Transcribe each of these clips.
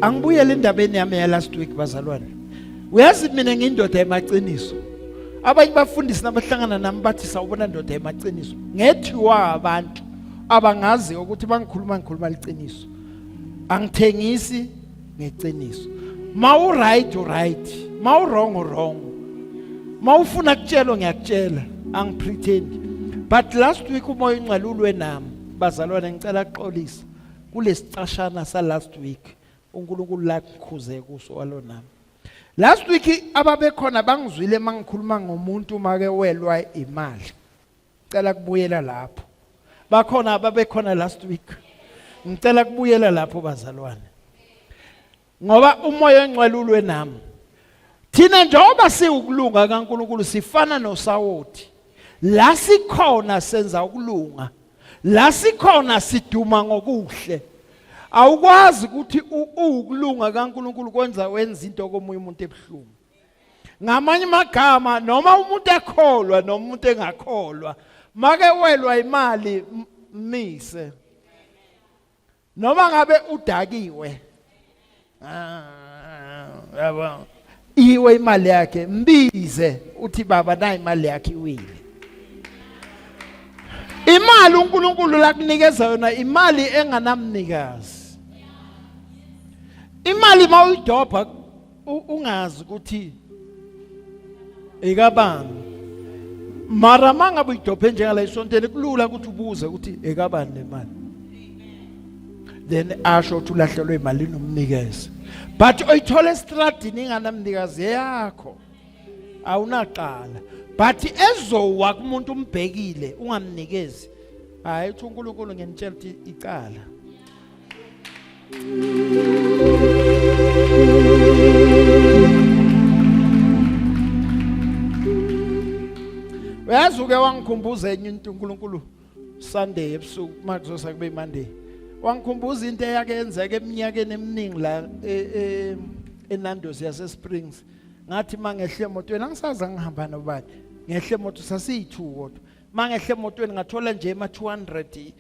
Angibuyele endabeni yami ya last week bazalwane. Uyazi mina ngiyindoda emaqiniso. Abanye bafundisi nabahlangana nami bathi sawubona ndoda emaqiniso. Ngethiwa abantu abangazi ukuthi bangikhuluma ngikhuluma liqiniso. Angithengisi ngeqiniso. Mawu right u right, mawu wrong u wrong. Mawufuna kutshelwa ngiyakutshela, angipretend. But last week umoya ongcwele ulwe nami bazalwane ngicela kuxolisa. Kulesicashana sa last week uNkulunkulu lakukhuze kuso walonami. Last week ababekhona bangizwile mangikhuluma ngomuntu make welwa imali. Cela kubuyela lapho. Bakhona ababekhona last week. Ngicela kubuyela lapho bazalwane. Ngoba umoya ongcwele ulwe nami. Thina njengoba siwukulunga kaNkuluNkulu sifana nosawoti. La sikhona senza ukulunga. La sikhona siduma ngokuhle. Awukwazi ukuthi uwukulunga kaNkuluNkulu kwenza wenza into komunye umuntu ebuhlungu. Ngamanye amagama noma umuntu ekholwa noma umuntu engakholwa make welwa imali mise. Noma ngabe udakiwe. Ah, yabo. Iwe imali yakhe mbize uthi baba nayi imali yakhe iwile. Imali uNkulunkulu lakunikeza yona imali enganamnikazi. Imali mawuyidobha ungazi ukuthi ekabani. Mara mangabe uyidobhe njengala esontweni kulula ukuthi ubuze ukuthi ekabani le mali. Then asho ukuthi ulahlelwe imali nomnikeze. But oyithola estradini inganamnikazi yakho. Awunaqala. But ezowa kumuntu umbhekile ungamnikezi. Hayi uthi uNkulunkulu nginitshela ukuthi icala. Uyazi uke wangikhumbuza enye into uNkulunkulu Sunday ebusuku makuzosa kube Monday. Wangikhumbuza into eyake yenzeka eminyakeni eminingi la e, e, eNandos yase Springs. Ngathi mangehle emotweni angisazi ngihamba nobani. Ngehle emoto sasiyi-2 kodwa. Mangehle emotweni ngathola nje ema 200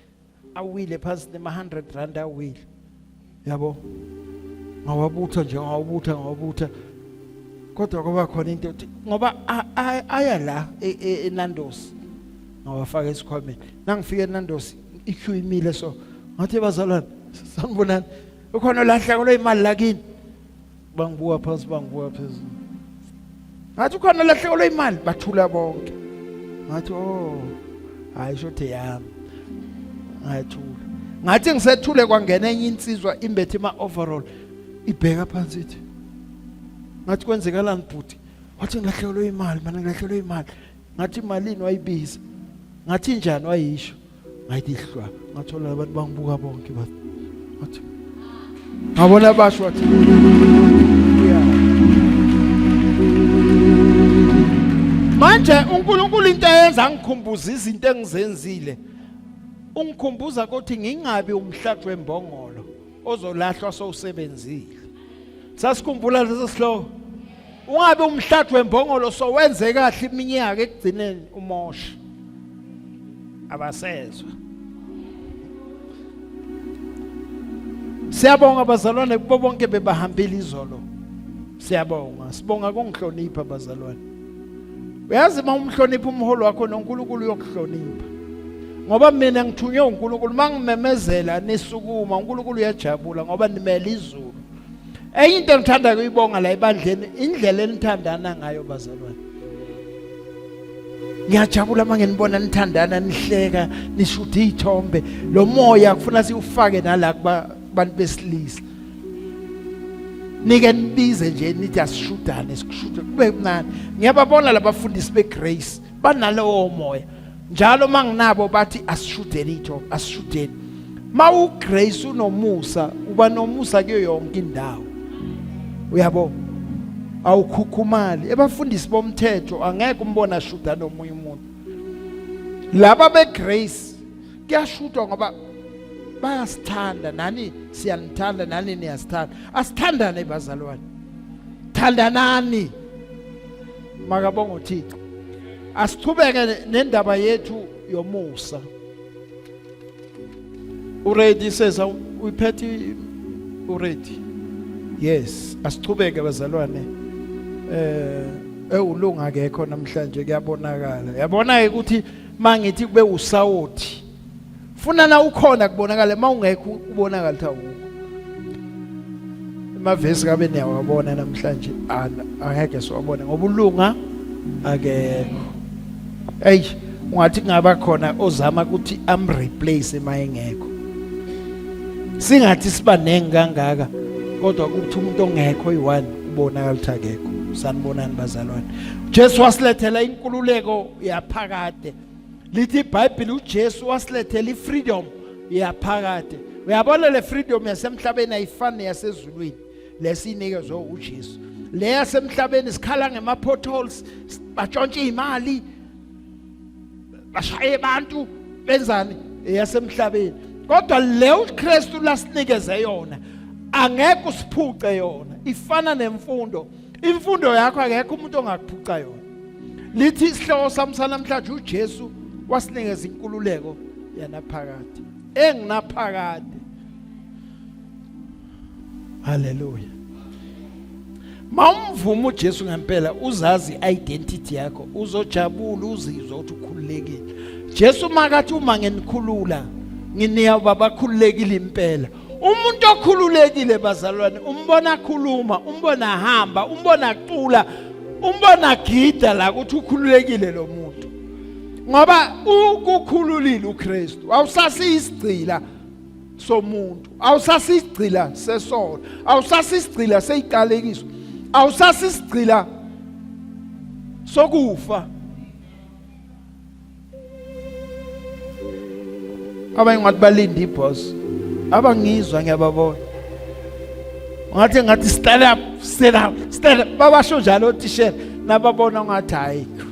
awile phansi nema 100 rand awile. Yabo. Ngawabutha nje ngawabutha ngawabutha. Kodwa kwaba khona into ngoba aya la e, e, eNandos. Ngawafaka esikhwameni. Nangifika eNandos iqueue imile so ngathi bazalwane sanibonani. Ukhona olahlekelwe imali lakini. Bangibuka phansi bangibuka phezulu. Ngathi ukhona olahlekelwe imali bathula bonke. Ngathi oh hayi shothe yami. Ngathula. Ngathi ngisethule kwangena enye insizwa imbethe ima overall ibheka phansi ithi. Ngathi kwenzekalani bhuti? Wathi ngilahlekelwe imali mana ngilahlekelwe imali. Ngathi imalini wayibiza. Ngathi njani wayisho. Ngathi hlwa ngathola abantu bangibuka bonke bathi ngathi ngabona basho wathi manje uNkulunkulu into eyenza ngikhumbuza izinto engizenzile ungikhumbuza ukuthi ngingabi umhlathi wembongolo ozolahlwa sowusebenzile sasikhumbula leso sihloko ungabe umhlathi wembongolo sowenze kahle iminyaka ekugcineni umosha abasezwa Siyabonga bazalwane kubo bonke bebahambile izolo. Siyabonga. Sibonga kongihlonipha bazalwane. Uyazi uma umhlonipha umholo wakho noNkulunkulu uyokuhlonipha. Ngoba mina ngithunywe uNkulunkulu mangimemezela nisukuma uNkulunkulu uyajabula ngoba nimele izulu. Enye into engithanda kuyibonga la ebandleni indlela enithandana ngayo bazalwane. Ngiyajabula uma nginibona nithandana nihleka nishutha izithombe lo moya kufuna siwufake nala kubantu besilisa. Nike nibize nje nithi asishudane sikushuthe kube mnandi. Ngiyababona labafundisi beGrace banalowo moya. Njalo manginabo bathi asishudeni ithombe asishudeni. Mawu Grace unomusa uba nomusa kuyo yonke indawo. Uyabo? Awukhukhumali. Ebafundisi bomthetho angeke umbona ashuda nomunye umuntu. Laba beGrace kuyashudwa ngoba bayasithanda nani siyanithanda nani niyasithanda. Asithandane bazalwane. Thandanani. Makabonga uThixo. Asichubeke nendaba yethu yomusa. Uready sesa uyiphethe Uready? Yes, asichubeke bazalwane. Ewulunga akekho namhlanje kuyabonakala. Yabona ke ukuthi mangithi kube usawoti. Funa na ukhona kubonakala mawungekho ubonakala ukuthi awukho. Emavesi kabe niyawabona namhlanje angeke siwabone ngoba ulunga akekho. Hey, ungathi kungaba khona ozama ukuthi am replace mayengekho. Singathi sibanengi kangaka kodwa kuthi umuntu ongekho oyi-one ubonakala ukuthi akekho. Sanibonani bazalwane. Jesu wasilethela inkululeko yaphakade. Lithi iBhayibheli uJesu wasilethela ifreedom yaphakade. Uyabona le freedom yasemhlabeni ayifani neyasezulwini. Lesinikezwe uJesu. Le yasemhlabeni sikhala ngema potholes, batshontshe imali, bashaye abantu, benzani eyasemhlabeni. Kodwa le uKristu lasinikeze yona angeke usiphuce yona. Ifana nemfundo. Imfundo yakho akekho umuntu ongakuphuca yona. Lithi isihloko sami sanamhlanje uJesu wasinikeza inkululeko yanaphakade. Enginaphakade. Haleluya. Mawumvuma uJesu ngempela uzazi identity yakho uzojabula uzizwa ukuthi ukhululekile. Jesu makathi uma ngenikhulula nginiya babakhululekile impela. Umuntu okhululekile bazalwane umbona akhuluma, umbona ahamba, umbona acula, umbona gida la ukuthi ukhululekile lo muntu. Ngoba ukukhululile uKristu, awusasiyisigcila somuntu, awusasisigcila sesono, awusasisigcila seyiqalekiso, awusasisigcila sokufa. Abanye ngathi balinde iboss, abangizwa ngiyababona. Ngathi ngathi stand up, stand up, stand up. Babasho njalo otishela nababona ngathi ayikho.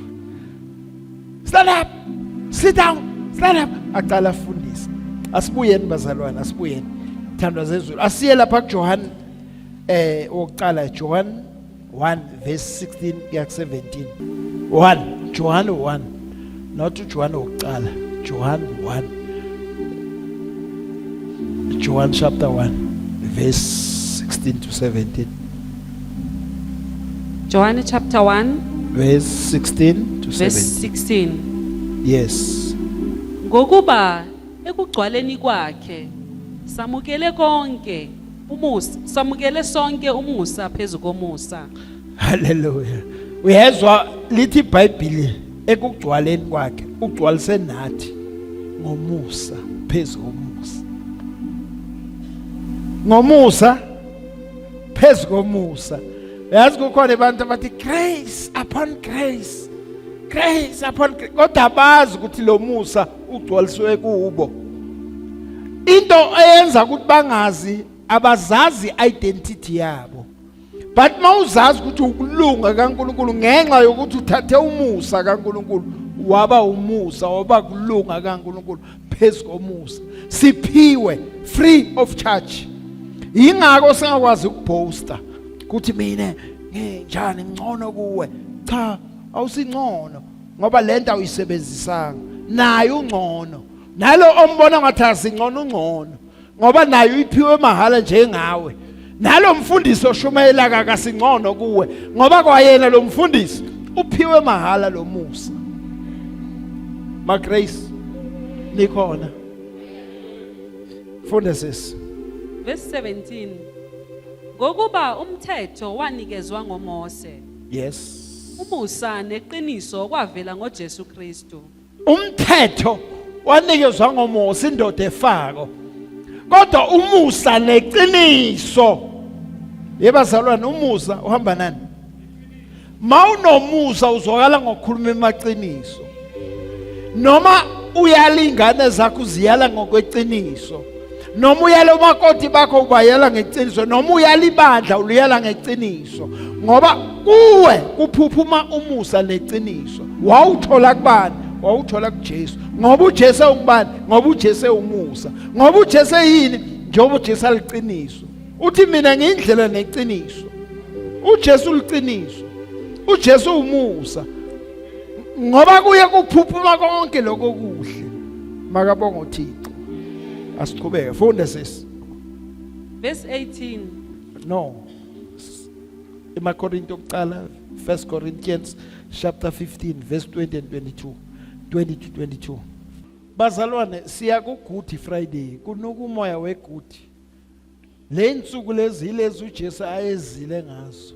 Stand up, sit down, stand up. Aqala afundise. Asibuyeni bazalwane, asibuyeni. Thandwa zezulu. Asiye lapha kuJohn wokuqala John 1 verse 16 kuya 17. 1 John 1 not uJohn wokuqala, John 1. John chapter 1 verse 16 to 17. John chapter 1 verse 16 to verse 17. 16. Yes. Ngokuba ekugcwaleni kwakhe samukele konke umusa, samukele sonke umusa phezu komusa. Hallelujah. Uyezwa lithi iBhayibheli ekugcwaleni kwakhe ugcwalise nathi ngomusa phezu komusa. Ngomusa phezu komusa. Yazi kukhona abantu abathi grace upon grace. Grace upon grace. Kodwa abazi ukuthi lo musa ugcwaliswe kubo. Into eyenza ukuthi bangazi abazazi identity yabo. But mawuzazi ukuthi ukulunga kaNkuluNkulu ngenxa yokuthi uthathe umusa kaNkuluNkulu waba umusa waba kulunga kaNkuluNkulu phezu komusa siphiwe free of charge. Yingakho singakwazi ukuboaster ukuthi mina nginjani ngcono kuwe. Cha, awusingcono ngoba lento awuyisebenzisanga. Naye ungcono. Nalo ombona ngathi asingcono ungcono. Ngoba naye uyiphiwe mahhala njengawe. Nalo mfundisi oshumayela akasingcono kuwe ngoba kwayena lo mfundisi uphiwe mahhala lo musa. Ma Grace nikhona. Funda sisi. Verse 17. Ngokuba umthetho wanikezwa ngoMose. Yes. Umusa neqiniso kwavela ngoJesu Kristu. Umthetho wanikezwa ngoMose indoda efako. Kodwa umusa neqiniso. Yebazalwane umusa uhamba nani? Mawunomusa uzwakala ngokukhuluma emaqiniso. Noma uyala ingane zakho uziyala ngokweqiniso. Noma uyala umakoti bakho ubayala ngeqiniso, noma uyala ibandla uliyala ngeqiniso. Ngoba kuwe kuphuphuma umusa neqiniso. Wawuthola kubani? Wawuthola kuJesu. Ngoba uJesu ungubani? Ngoba uJesu umusa. Ngoba uJesu yini? Njengoba uJesu aliqiniso. Uthi mina ngiyindlela neqiniso. uJesu uliqiniso. uJesu umusa. Ngoba kuye kuphuphuma konke lokho kuhle. Makabonga uThixo. Asiqhubeke funde sisi. Verse 18. No. EmaKorinto okuqala 1 Corinthians chapter 15 verse 20 and 22. 20 to 22. Bazalwane siya ku Good Friday kunuka umoya weGood. Le insuku lezi ilezi uJesu ayezile ngazo.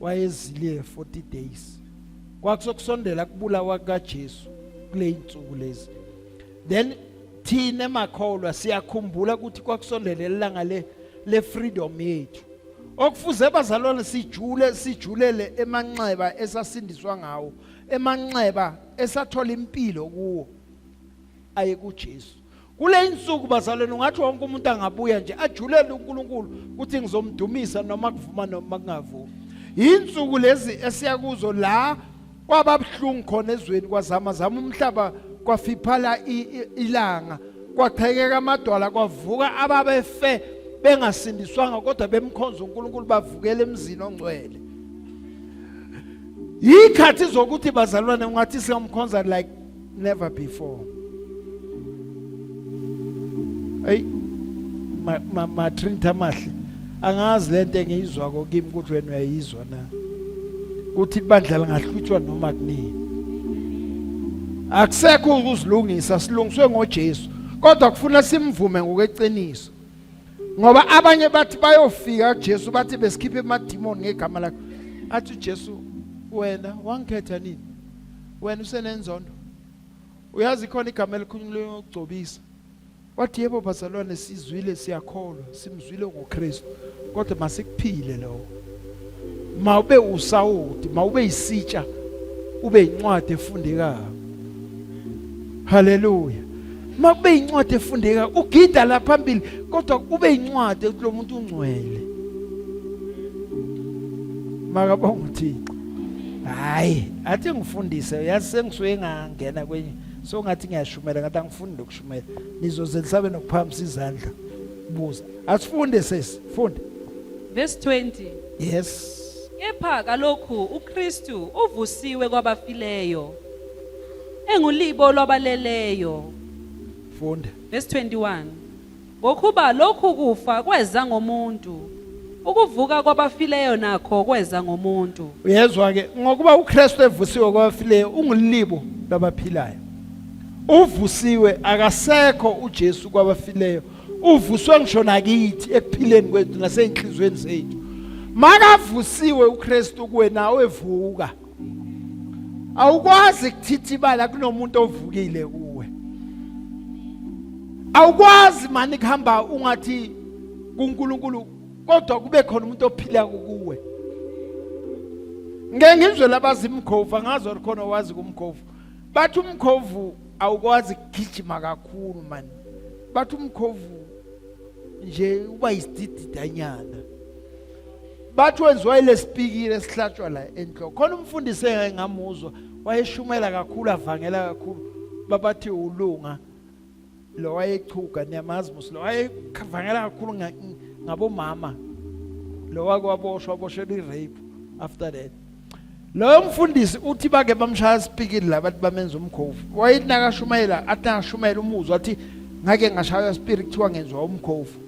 Wayezile 40 days. Kwakusokusondela kubulawa kaJesu kule insuku lezi. Then thina emakholwa siyakhumbula ukuthi kwakusondele ilanga le le freedom yethu. Okufuze bazalwane sijule sijulele emanxeba esasindiswa ngawo, emanxeba esathola impilo kuwo aye kuJesu. Kule insuku bazalwane ungathi wonke umuntu angabuya nje ajulele uNkulunkulu ukuthi ngizomdumisa noma kuvuma noma kungavumi. Insuku lezi esiya kuzo la kwaba buhlungu khona ezweni kwazama zama umhlaba kwafiphala ilanga kwaqhekeka amadwala kwavuka ababefe bengasindiswanga kodwa bemkhonza uNkulunkulu bavukela emzini ongcwele yikhathi zokuthi bazalwane ungathi singamkhonza like never before hey ma ma, ma Trinity amahle angazi lento engiyizwako kimi ukuthi wena uyayizwa na ukuthi ibandla lingahlutshwa noma kunini akusekho ukuzilungisa silungiswe ngoJesu kodwa kufuna simvume ngokweqiniso ngoba abanye bathi bayofika kuJesu bathi besikhiphe emademon ngegama lakho athi uJesu wena wangikhetha nini wena usenenzondo uyazi khona igama elikhulunywa ngokugcobisa wathi yebo bazalwane sizwile siyakholwa simzwile ngoKristu kodwa masikuphile lokho mawube usawoti mawube isitsha ube incwadi efundekayo haleluya makube incwadi efundeka ugida la phambili kodwa kube incwadi ukuthi lo muntu ungcwele makabonga uThixo hayi athi ngifundise uyazi sengisuke ngangena kwenye so ngathi ngiyashumela ngathi angifundi lokushumela nizoze nisabe nokuphakamisa izandla buza asifunde sesi funde Verse 20. Yes. Kepha kalokhu uKristu uvusiwe kwabafileyo engulibo lwabaleleyo. Funda. Verse 21. Ngokuba lokhu kufa kweza ngomuntu, ukuvuka kwabafileyo nakho kweza ngomuntu. Uyezwa ke ngokuba uKristu evusiwe kwabafileyo ungulibo lwabaphilayo. Uvusiwe akasekho uJesu kwabafileyo. Uvuswe ngisho nakithi ekuphileni kwethu naseyinhlizweni zethu. Makavusiwe uKristu kuwe nawe vuka. Awukwazi kuthithibala kunomuntu ovukile kuwe. Awukwazi mani kuhamba ungathi kuNkulunkulu kodwa kube khona umuntu ophila kuwe. Ngeke ngizwe labazi imkhovu angazi khona wazi kumkhovu. Bathi umkhovu awukwazi kugijima kakhulu mani. Bathi umkhovu nje uba isidididanyana. Bathi wenziwa ilesipikile esihlatshwa la enhloko. Khona umfundisi engake ngamuzwa wayeshumela kakhulu avangela kakhulu babathi ulunga lo wayechuga niyamazi musi lo wayevangela kakhulu ngabomama lo wake waboshwa waboshelwa i-rape after that loyo mfundisi uthi bake bamshaya isipikili la bathi bamenza umkhovu wayethi nakashumayela athi nakashumayela umuzwa athi ngake ngashaywa spirit kuthiwa ngenziwa umkhovu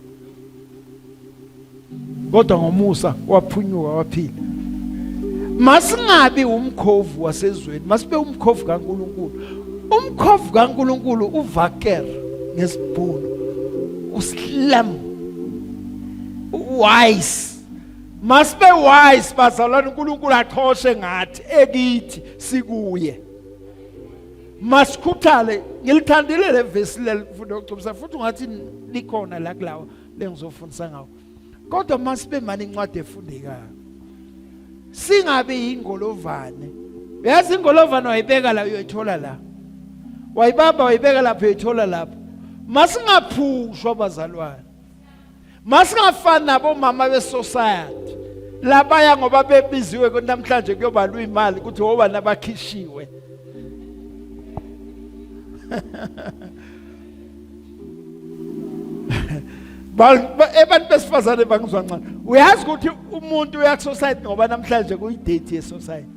kodwa ngomusa waphunyuka waphila masingabi umkhovu wasezweni masibe umkhovu kaNkuluNkulu umkhovu kaNkuluNkulu uvaker ngesibhunu uslam wise masibe wise bazalwane uNkulunkulu aqhoshe ngathi ekithi sikuye masikhuthale ngilithandile le vesi lelifunda ukugcobisa futhi ungathi likhona la kulawa lengizofundisa ngawo kodwa masibe mani incwadi efundekayo singabe yingolovane uyazi ingolovane wayibeka la uyoyithola la wayibamba wayibeka lapho uyoyithola lapho masingaphushwa bazalwane masingafani nabomama besociety labaya ngoba bebiziwe namhlanje kuyobalwa imali ukuthi obani abakhishiwe Abantu besifazane bangizwa ncane. Uyazi ukuthi umuntu uya ku-society ngoba namhlanje kuyi-date ye-society.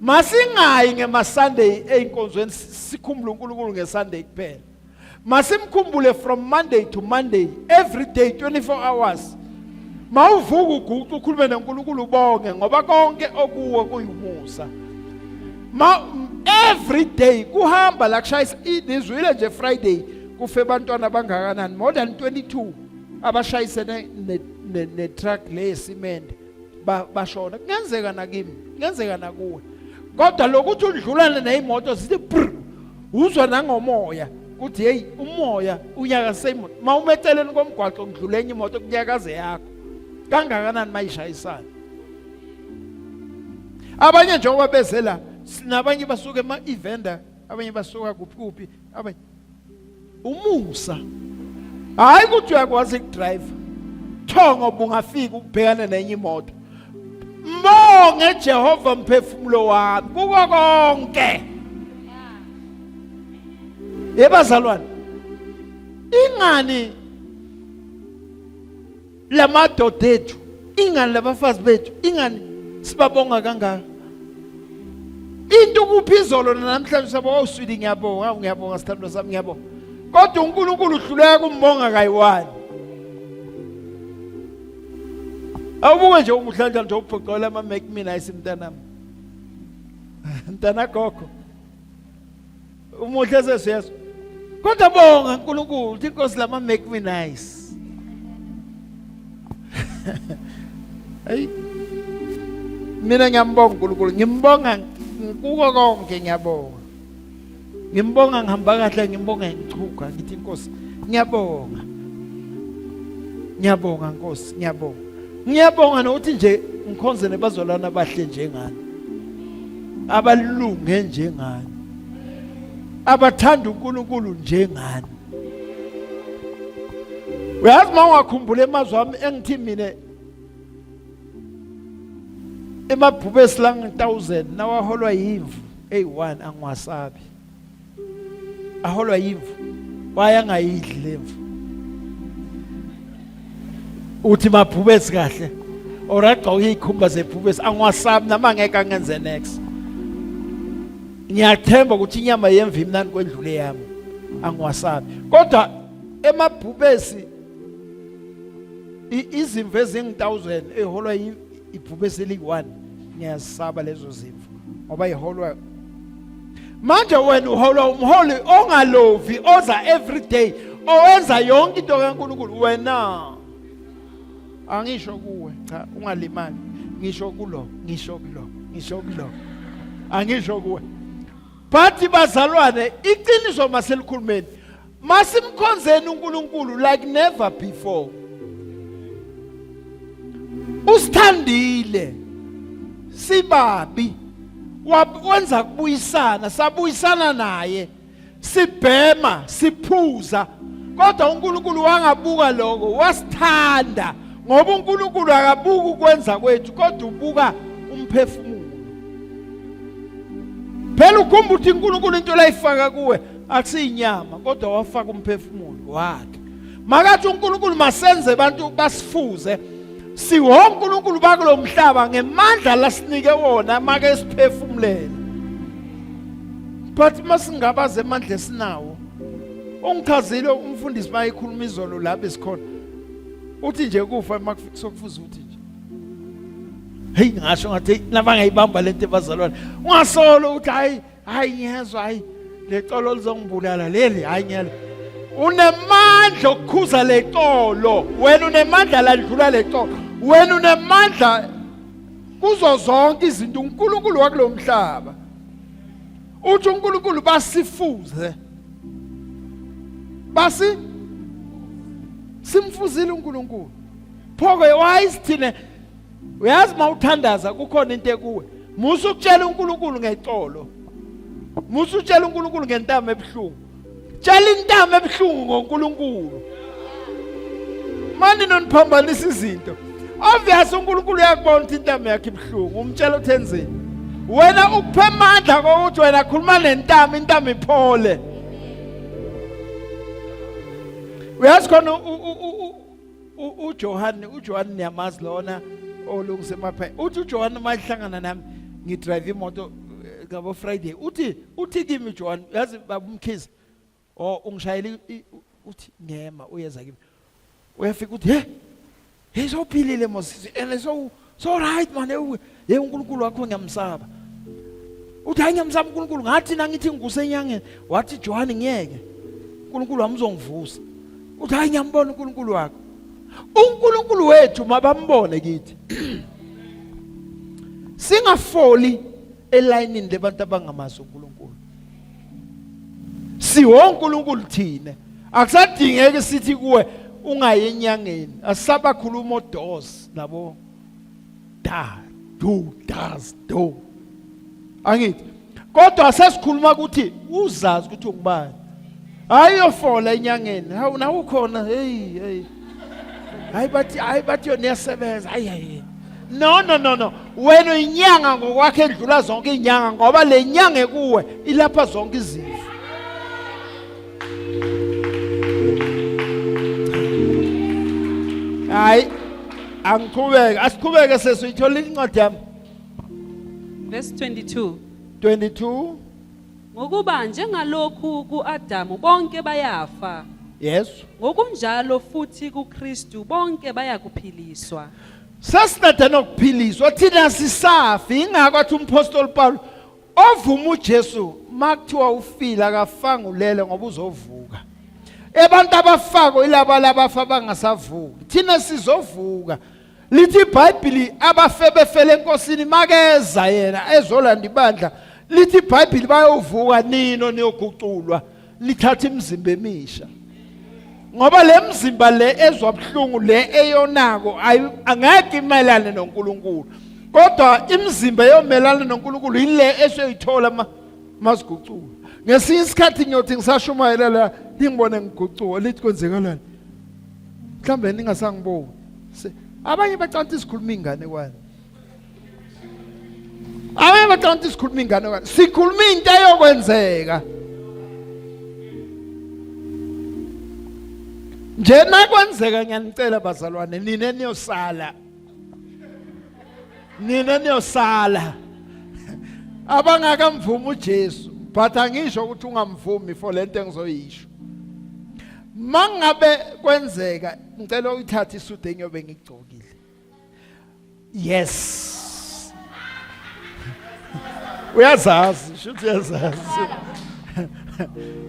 Masingayi ngema-Sunday ey'nkonzweni sikhumbule uNkulunkulu nge-Sunday kuphela. Masimkhumbule from Monday to Monday, every day 24 hours. Mawuvuka uguqa ukhulume noNkulunkulu ubonge ngoba konke okuwo kuyumusa. Ma every day kuhamba la kushayisa nizwile nje Friday kufe abantwana abangakanani more than 22 abashayisene ne, ne truck le yesimende bashona kungenzeka nakimi kungenzeka nakuwe kodwa lokuthi udlulane neyimoto zithi brr uzwa nangomoya kuthi hey umoya unyakazise imoto uma ume eceleni komgwaqo kudlula enye imoto kunyakaze yakho kangakanani mayishayisana abanye njengoba beze la sinabanye basuka ema-evenda abanye basuka kuphi kuphi abanye umusa hayi ukuthi uyakwazi ukudrive thongo bungafika ubhekane nenye imoto mbonge Jehova mphefumulo wami kuko konke yebazalwane ingani lamadoda ethu ingani labafazi bethu ingani sibabonga kangaka into kuphi izolo namhlanje sabo awuswidi oh, ngiyabonga ngiyabonga sithandwa sami ngiyabonga kodwa uNkulunkulu uhluleka kumbonga kayiwani awubuke nje umuhlanhla nje uphoqola ama make me nice mntanami mntana gogo umuhle sesiyezwa kodwa bonga uNkulunkulu uthi inkosi lama make me nice hey mina ngiyambonga uNkulunkulu ngimbonga kuko konke ngiyabonga ngimbonga ngihamba kahle ngimbonga ngichuga ngithi inkosi ngiyabonga ngiyabonga nkosi ngiyabonga ngiyabonga nokuthi nje ngikhonze nebazalwana abahle njengani abalunge njengani abathanda uNkulunkulu njengani uyazi uma ungakhumbula emazwi ami engithi mina emabhubesi langu-1000 nawaholwa yimvu eyi-1 angiwasabi aholwa yimvu wayangayidli lemvu uthi mabhubesi kahle or agqoke izikhumba zebhubesi angiwasabi nama ngeke angenze next ngiyathemba ukuthi inyama yemvu imnandi kwendlule yami angiwasabi kodwa emabhubesi izimvu ezingu-1000 eholwa ibhubesi eliyi-1 ngiyazisaba lezo zimvu ngoba iholwa manje wena uholwa umholi ongalovi oza every day owenza yonke into kaNkulunkulu wena angisho kuwe cha ungalimali ngisho kulo ngisho kulo ngisho kulo angisho kuwe but bazalwane iqiniso maselikhulumeni masimkhonzeni uNkulunkulu like never before usithandile sibabi wenza kubuyisana sabuyisana naye sibhema siphuza kodwa uNkulunkulu wangabuka lokho wasithanda ngoba uNkulunkulu akabuki ukwenza kwethu kodwa ubuka umphefumulo phela ukhumba ukuthi uNkulunkulu into layifaka kuwe akusiyinyama kodwa wafaka umphefumulo wakhe makathi uNkulunkulu masenze abantu basifuze siwonkulunkulu bakulomhlaba ngemandla lasinike wona make siphefumulele but masingabaze emandla esinawo ungichazile umfundisi mayikhuluma izolo la besikhona uthi nje kufa makusokufuza uthi nje hey ngasho ngathi nabangayibamba lento ebazalwane ungasolo uthi hayi hayi ngiyezwa hayi lecolo lizongibulala leli hayi ngiyala unemandla okukhuza lecolo wena unemandla ladlula lecolo wena unemandla kuzo zonke izinto uNkulunkulu wakulomhlaba uthi uNkulunkulu basifuze basi simfuzile uNkulunkulu pho ke wayisithine uyazi mawuthandaza kukhona into ekuwe musa ukutshela uNkulunkulu ngexolo musa utshela uNkulunkulu ngentamo ebuhlungu tshela intamo ebuhlungu ngoNkulunkulu mani noniphambanisa izinto obvious uNkulunkulu uyakubona ukuthi intamo yakhe ibuhlungu umtshela uthi enzeni wena ukuphe amandla kokuthi wena khuluma nentamo intamo iphole uyazi khona uJohane uJohane niyamazi lona olungisa emaphaya uthi uJohane uma ehlangana nami ngidrive imoto eh, ngabo Friday uthi uthi kimi John yazi baba umkhize Oh ungishayela uthi ngema uyeza kimi. Uyafika uthi he hey sowuphilile mos and so so right man hey uNkulunkulu wakho ngiyamsaba. Uthi hayi ngiyamsaba uNkulunkulu ngathi nangithi ngikusenyangeni wathi John ngiyeke. uNkulunkulu wami uzongivusa. Uthi hayi ngiyambona uNkulunkulu wakho. uNkulunkulu wethu mabambone kithi. Singafoli elayinini lebantu abangamazi uNkulunkulu. SiwoNkulunkulu thina. Akusadingeki sithi kuwe ungayi enyangeni. Asisabakhuluma odoors nabo da do does do. Angithi kodwa sesikhuluma ukuthi uzazi ukuthi ungubani. Hayi uyofola enyangeni. Hawu nawe ukhona hey hey. Hayi bathi hayi bathi yona iyasebenza. Hayi hayi. No no no no. Wena uyinyanga ngokwakhe edlula zonke inyanga ngoba le nyanga ekuwe ilapha zonke izifo. Hayi angiqhubeke asiqhubeke sesi uyithola incwadi yami. Verse 22. 22 Ngokuba njengalokhu kuAdamu bonke bayafa. Yes. Ngokunjalo futhi kuKristu bonke bayakuphiliswa. Sesinade nokuphiliswa thina sisafi ingakho athi umphostoli Paul ovuma uJesu makuthiwa ufile akafanga ulele ngoba uzovuka. Abantu abafako ilaba labafa bangasavuki. Thina sizovuka. Lithi iBhayibheli abafe befele enkosini makeza yena ezolanda ibandla lithi iBhayibheli bayovuka nino niyoguculwa lithatha imizimba emisha ngoba le mzimba le ezwa buhlungu le eyonako angeke imelane noNkulunkulu kodwa imizimba eyomelana noNkulunkulu yile esoyithola masigucuka ngesinye isikhathi ngiyothi ngisashumayela la ningibone ngigucuka lithi kwenzekalani mhlawumbe ningasangiboni abanye bacanta isikhuluma ingane kwani abanye bacanta isikhuluma ingane kwani sikhuluma into eyokwenzeka nje nakwenzeka ngiyanicela bazalwane nina niyosala nina niyosala abangakamvumi uJesu but angisho ukuthi ungamvumi for lento engizoyisho mangabe kwenzeka ngicela uyithathe isudu engiyobe ngigcokile yes uyazazi shuthi uyazazi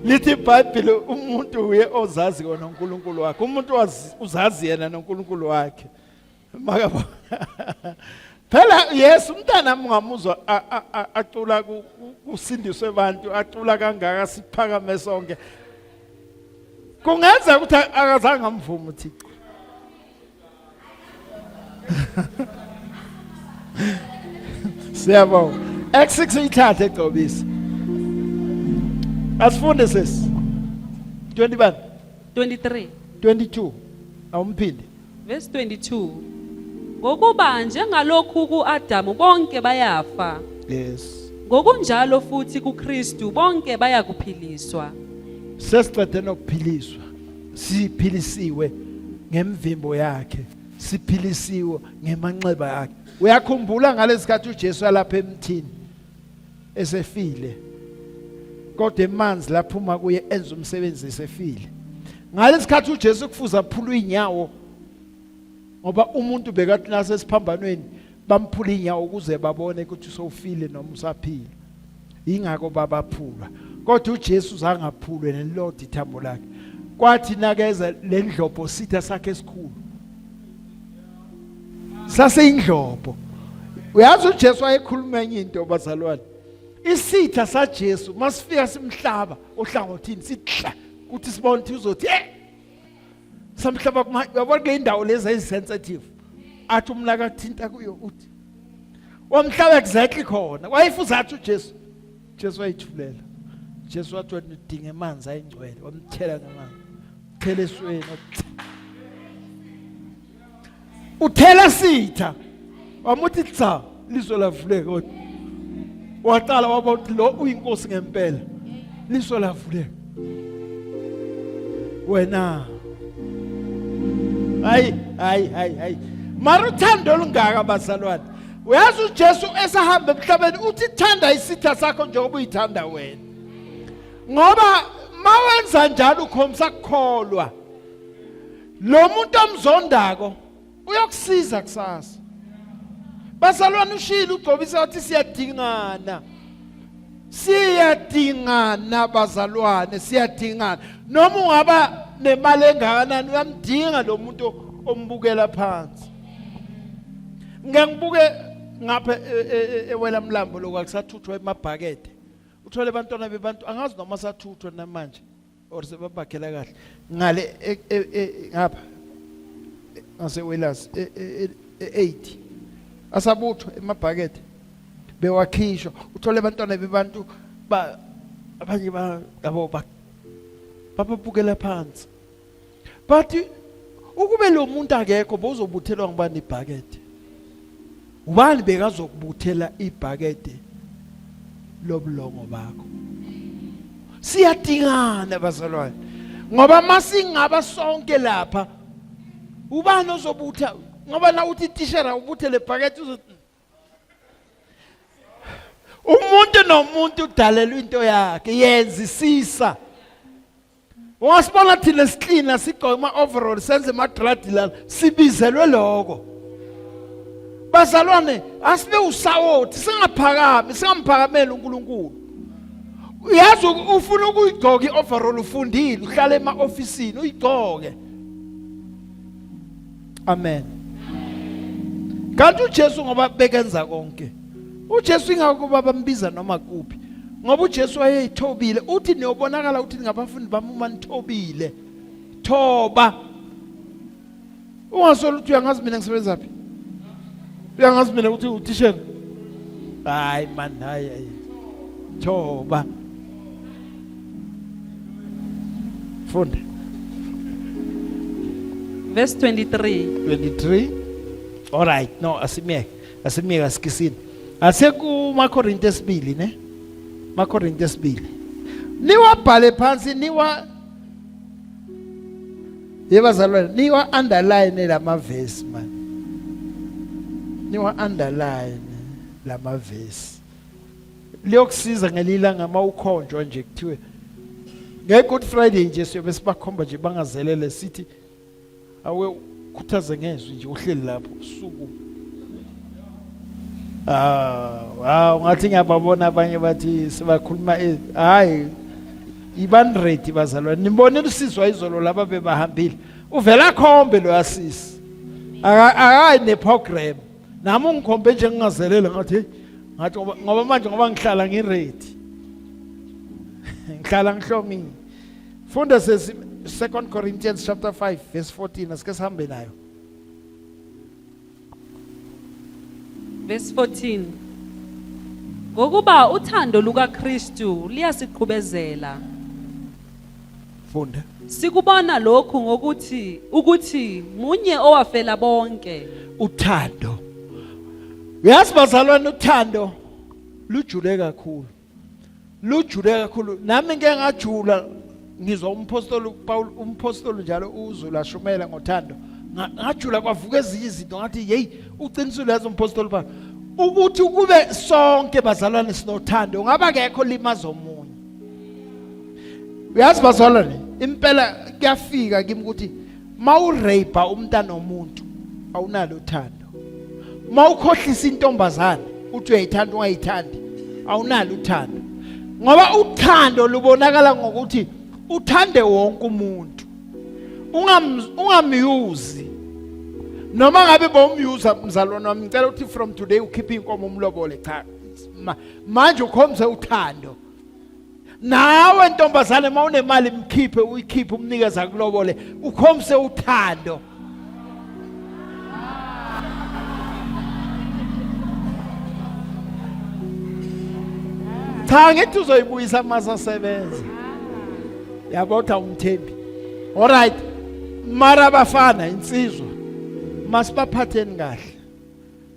lithi iBhayibheli umuntu uye ozazi kona uNkulunkulu wakhe umuntu uzazi yena noNkulunkulu wakhe Makabo. Phela yes umntana ungamuzwa acula kusindiswe abantu acula kangaka siphakame sonke. Kungenzeka ukuthi akazange amvume uThixo. Siyabonga. X6 uyithathe egcobisa. Asifunde sesi. 20 bani? 23. 22. Awumphinde. Verse 22. Ngokuba njengalokhu kuAdamu bonke bayafa. Yes. Ngokunjalo futhi kuKristu bonke bayakuphiliswa. Sesiqede nokuphiliswa. Siphilisiwe ngemvimbo yakhe. Siphilisiwe ngemanxeba yakhe. Uyakhumbula ngalesikhathi uJesu alapha emthini esefile. Kodwa emanzi laphuma kuye enza umsebenzi esefile. Ngalesikhathi uJesu kufuza aphulwe inyawo ngoba umuntu bekathi nasesiphambanweni bamphula inyawo ukuze babone ukuthi usofile noma usaphila. Ingakho babaphulwa. Kodwa uJesu zangaphulwe nelilodwa ithambo lakhe. Kwathi nakeza lendlobho sitha sakhe esikhulu. Saseyindlobho. Uyazi uJesu wayekhuluma enye into bazalwane. Isitha saJesu masifika simhlaba ohlangothini sithla kuthi sibone ukuthi uzothi eh samhlaba kuma uyabona kule indawo lezi ezisensitive athi umlaka thinta kuyo uthi wamhlaba exactly khona wayefuza athi uJesu Jesu wayithulela Jesu wathi wena udinga amanzi ayingcwele wamthela ngamanzi thela esweni uthela sitha wamuthi cha liso lavuleka kodwa waqala waba ukuthi lo uyinkosi ngempela liso lavuleka wena hayi hayi hayi hayi mara uthando olungaka bazalwane uyazi uJesu esahamba emhlabeni uthi thanda isitha sakho njengoba uyithanda wena ngoba Mawenza njalo ukhombisa kukholwa. Lo muntu omzondako uyokusiza kusasa. Bazalwane ushilo ugcobisa wathi siyadingana. Siyadingana bazalwane, siyadingana. Noma ungaba nemali engakanani uyamdinga lo muntu ombukela phansi. Ngeke ngibuke ngapha e, e, e, ewela mlambo lokho akusathuthwa emabhakede. Uthole abantwana bebantu angazi noma sathuthwa namanje or sebabakhela kahle. Ngale ngapha ngase Wellers e-80 asabuthwa emabhakede bewakhishwa uthole abantwana bebantu ba abanye ba yabo bababukela phansi but ukube lo muntu akekho bozobuthelwa ngubani ibhakede ubani bekazokubuthela ibhakede lobulongo bakho siyadingana bazalwane ngoba masingaba sonke lapha ubani ozobutha ngoba na uthi tishera ubuthe le bhakede uzothi umuntu nomuntu udalelwa into yakhe yenzisisa ungasibona thina siklina sigqoke ama-overall senze ama-dradi lana sibizelwe lokho bazalwane asibe usawoti singaphakami singamphakameli uNkulunkulu uyazi ufuna ukuyigqoka i-overall ufundile uhlala ema-ofisini uyigqoke amen kanti uJesu ngoba bekenza konke uJesu ingakho bambiza noma kuphi ngoba uJesu wayeyithobile uthi niyobonakala ukuthi ningabafundi bami uma nithobile thoba ungasolo ukuthi uyangazi mina ngisebenza phi uyangazi mina ukuthi uthishela hayi man hayi hayi thoba funda Verse 23. 23 all right no asimyeke asimyeke asikisini asekumakorinte esibili ne makorinte esibili niwabhale phansi niwa yebazalwane niwa underline lamavesi man niwa underline lamavesi liyokusiza ngelilanga uma ukhonjwa nje kuthiwe nge-good friday nje siyobe sibakhomba nje bangazelele sithi awe khuthaze ngezwi nje uhleli lapho usuku ah wow ngathi ngiyababona abanye bathi sibakhuluma hayi ibani ready bazalwane nibonile usizwa izolo laba bebahambile uvela khombe lo yasisi akayi neprogram nami ungikhombe nje ngingazelele ngathi ngathi ngoba manje ngoba ngihlala ngiready ngihlala ngihlomile funda sesi 2 Corinthians chapter 5 verse 14 asike sihambe nayo Verse 14 Ngokuba uthando lukaKristu liyasiqhubezela Funda Sikubona lokhu ngokuthi ukuthi munye owafela bonke uthando Uyazi bazalwane uthando lujule kakhulu lujule kakhulu nami ngeke ngajula ngizwa umpostoli uPaul umpostoli njalo uZulu ashumela ngothando ngajula kwavuka ezinye izinto ngathi hey uqinisile yazi umpostoli Paul ukuthi kube sonke bazalwane sinothando ngaba kekho limaza omunye uyazi bazalwane impela kuyafika kimi ukuthi mawurape umntana womuntu awunalo uthando mawukhohlisa intombazane uthi uyayithanda ungayithandi awunalo uthando ngoba uthando lubonakala ngokuthi uthande wonke umuntu ungamyuzi noma ngabe bowumyuza mzalwane wami ngicela ukuthi from today ukhiphe inkomo umlobole cha manje ukhombise uthando nawe ntombazane uma unemali mkhiphe uyikhiphe umnikeza akulobole ukhombise uthando cha ngithi uzoyibuyisa uma sasebenza yabotha umthembi alright mara abafana insizwa masibaphatheni kahle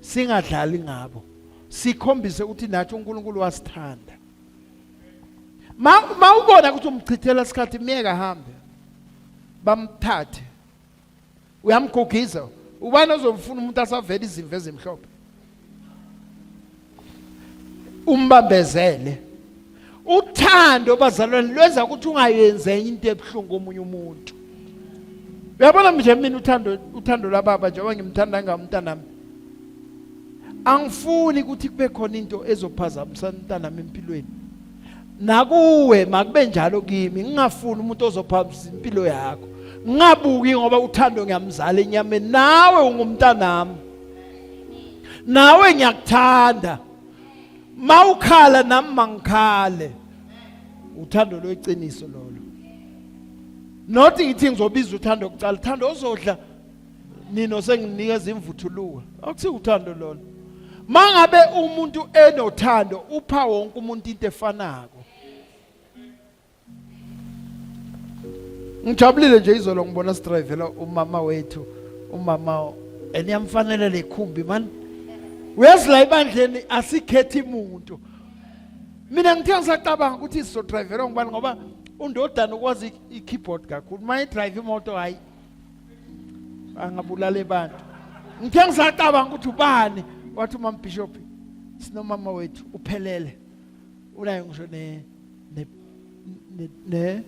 singadlali ngabo sikhombise ukuthi nathi uNkulunkulu wasithanda ma ubona ukuthi umchithela isikhathi myeke ahambe bamthathe uyamgugisa ubani ozomfuna umuntu asavela izimvu ezimhlophe umbambezele uthando Uthando bazalwane lwenza ukuthi ungayenzi enye into ebuhlungu komunye umuntu. Uyabona nje mina uthando uthando lwababa njengoba ngimthanda ngamntanami. Angifuni ukuthi kube khona into ezophazamisa umntanami empilweni. Nakuwe makube njalo kimi, ngingafuni umuntu ozophazamisa impilo yakho. Ngingabuki ngoba uthando ngiyamzala enyameni, nawe ungumntanami. Nawe ngiyakuthanda. Mawukhala nami mangikhale. Uthando lweqiniso lolo. Not ngithi ngizobiza uthando kuqala, uthando ozodla nino senginikeza imvuthuluka. Akuthi uthando lolo. Mangabe umuntu enothando upha wonke umuntu into efanako. Ngijabulile nje izolo ngibona sidrivela umama wethu, umama eniyamfanele lekhumbi man. Uyazi la ebandleni asikhethi umuntu. Mina ngithe ngisacabanga ukuthi sizodrivelwa ngubani ngoba undodana ukwazi i-keyboard kakhulu. Uma idrive imoto hayi angabulala abantu. Ngithe ngisacabanga ukuthi ubani wathi umama Bishop sinomama wethu uphelele. Unayo ngisho ne ne ne, ne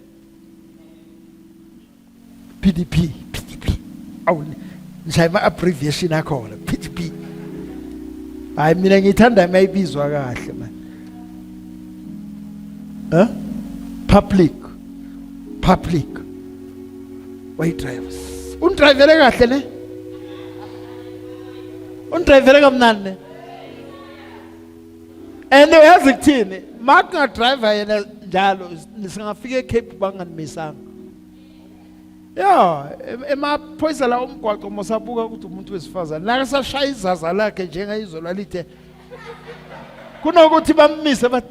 PDP PDP awu ngishaya ama abbreviation akhona PDP hayi mina ngiyithanda mayibizwa kahle man eh public public wayidrivers undrivele kahle ne undrivele kamnandi ne and uyazi kuthini makungadriver yena njalo singafika eCape banganimisanga ya emaphoyisa la umgwaqo mosabuka ukuthi umuntu wesifazane nakasashaya izaza lakhe njengayizolo alithe kunokuthi bammise bathi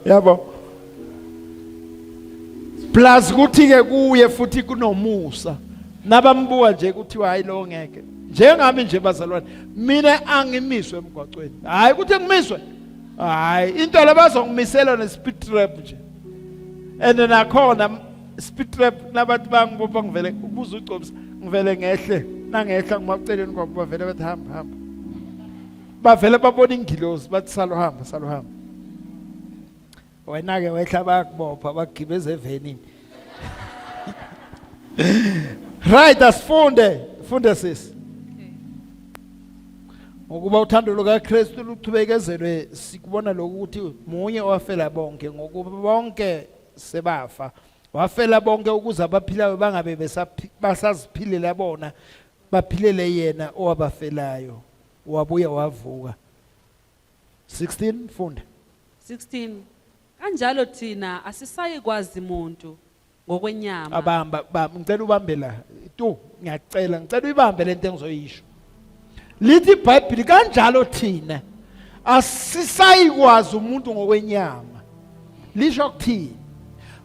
yabo plus kuthi ke kuye futhi kunomusa nabambuka nje kuthiwa hayi lo ngeke njengami nje bazalwane mina angimiswe emgwaqweni hayi ukuthi ngimiswe hayi into labazongimisela ne speed trap nje and nakhona speed trap nabantu bangibopha ngivele ubuza ugcobisa ngivele ngehle nangehla ngimaceleni kwabo bavele bathi hamba hamba bavele babona ingilozi bathi saluhamba saluhamba wena ke wehla bayakubopha bakugibeza evenini right asifunde funde sisi ngokuba uthando lukaKristu luchubekezelwe sikubona lokhu ukuthi munye owafela bonke ngokuba bonke sebafa wafela bonke ukuze abaphilayo bangabe basaziphilela bona baphilele yena owabafelayo wabuya wavuka 16 funda 16 Kanjalo thina asisayi kwazi muntu ngokwenyama. Abamba bamba ngicela ubambe la tu ngiyacela ngicela uyibambe lento engizoyisho lithi iBhayibheli kanjalo thina asisayikwazi umuntu ngokwenyama lisho kuthini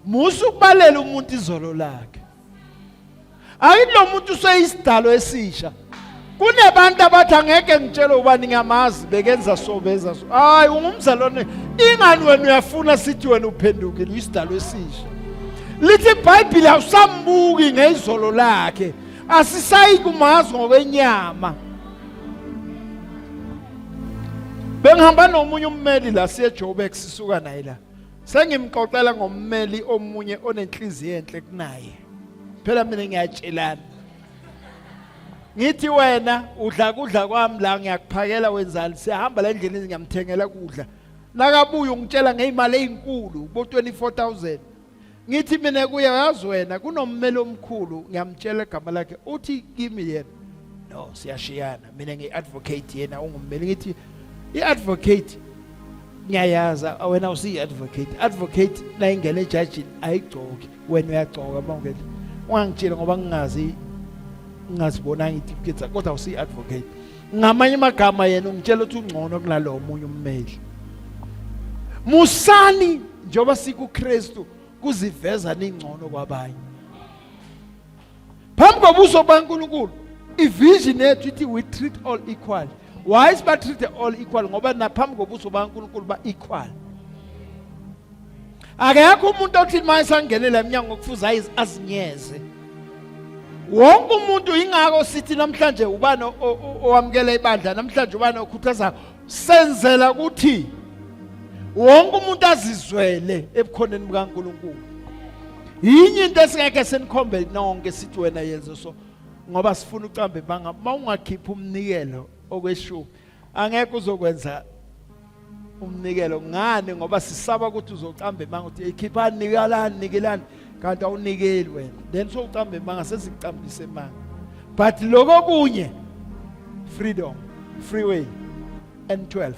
musa ukubalela umuntu izolo lakhe Ayithi lo muntu useyisidalo esisha. Kunebantu abathi angeke ngitshele ubani ngiyamazi bekenza so benza so. Hayi ungumzalwane ingani wena uyafuna sithi wena uphendukile uyisidalo esisha. Lithi iBhayibheli awusambuki ngezolo lakhe. Asisayi kumazi ngokwenyama. Bengihamba nomunye ummeli la siye Joburg sisuka naye la. Sengimxoxela ngommeli omunye onenhliziyo enhle kunaye. Phela mina ngiyatshelana. Ngithi wena udla kudla kwami la ngiyakuphakela wenzani siyahamba la endleleni ngiyamthengela kudla. Nakabuya ungitshela ngezimali ezinkulu bo 24000. Ngithi mina kuye yazi wena kunommeli omkhulu ngiyamtshela igama lakhe uthi kimi yena no siyashiyana mina ngi-advocate yena ungummeli ngithi i-advocate ngiyayaza wena usiyi-advocate advocate nayingena ejajini ayigcoki wena uyagcoka uma ungena ungangitsheli ngoba ngingazi ngingazibonanga itifiketi kodwa usiyi-advocate ngamanye amagama yena ungitshela ukuthi ungcono kunalowo omunye ummeli musani njengoba sikuKristu kuziveza ningcono kwabanye phambi kobuso bukaNkulunkulu ivision yethu ithi we treat all equal why siba treat all equal ngoba naphambi kobuso bukaNkulunkulu ba equal akekho umuntu othi manje sangenela eminyango kufuze azinyeze wonke umuntu ingako sithi namhlanje ubani owamukela ibandla namhlanje ubani okhuthaza Senzela ukuthi wonke umuntu azizwele ebukhoneni bukaNkulunkulu. Yinye into esingeke senikhombe nonke sithi wena yenze so ngoba sifuna ucambe banga mawungakhipha umnikelo okweshumi angeke uzokwenza umnikelo ngani ngoba sisaba ukuthi uzoqamba imanga uthi ikhiphani nikelani nikelani kanti awunikeli wena then sowuqamba imanga sesikuqambisa imanga but lokho kunye freedom freeway N12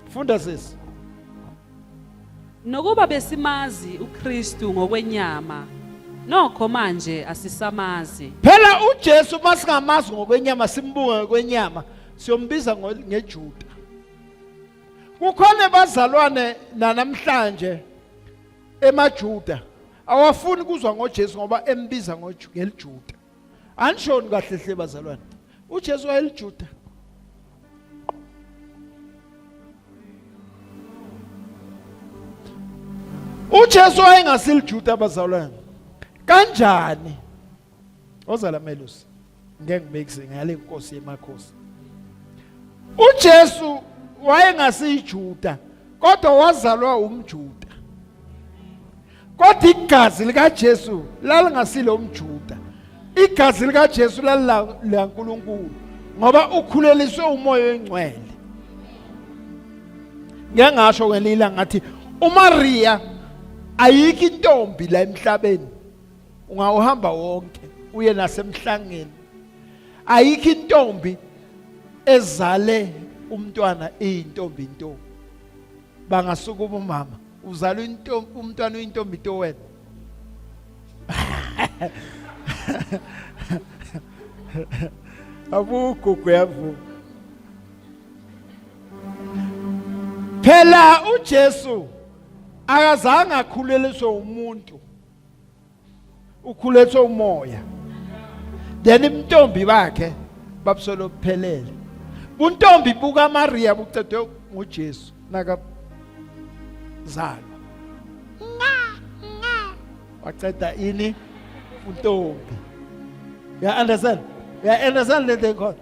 funda sisi. Nokuba besimazi uKristu ngokwenyama, nokho manje asisamazi. Phela uJesu masingamazi ngokwenyama simbuke ngokwenyama siyombiza ngeJuda. Kukhona bazalwane namhlanje emaJuda awafuni kuzwa ngoJesu ngoba embiza ngeliJuda. Anishoni kahle hle bazalwane. uJesu wayeliJuda. uJesu wayengasiliJuda bazalwane. Kanjani? Ozala melusi. Ngeke ngibekise ngale nkosi yemakhosi. uJesu wayengasiyiJuda kodwa wazalwa umJuda. Kodwa igazi likaJesu lalingasilo umJuda. Igazi likaJesu lalila kaNkulunkulu ngoba ukhuleliswe umoya oyingcwele. Ngeke ngasho ngelila ngathi uMaria ayikho intombi la emhlabeni ungawuhamba wonke uye nasemhlangeni ayikho intombi ezale umntwana iyintombi nto bangasukuma umama uzala intombi umntwana uyintombi nto wena abugugu yavuma phela uJesu akazange akhuleliswe umuntu ukhulethwe umoya then intombi bakhe babusolo buphelele buntombi buka Maria bucedwe nguJesu naka zalwa waceda ini untombi ya understand ya understand le nto khona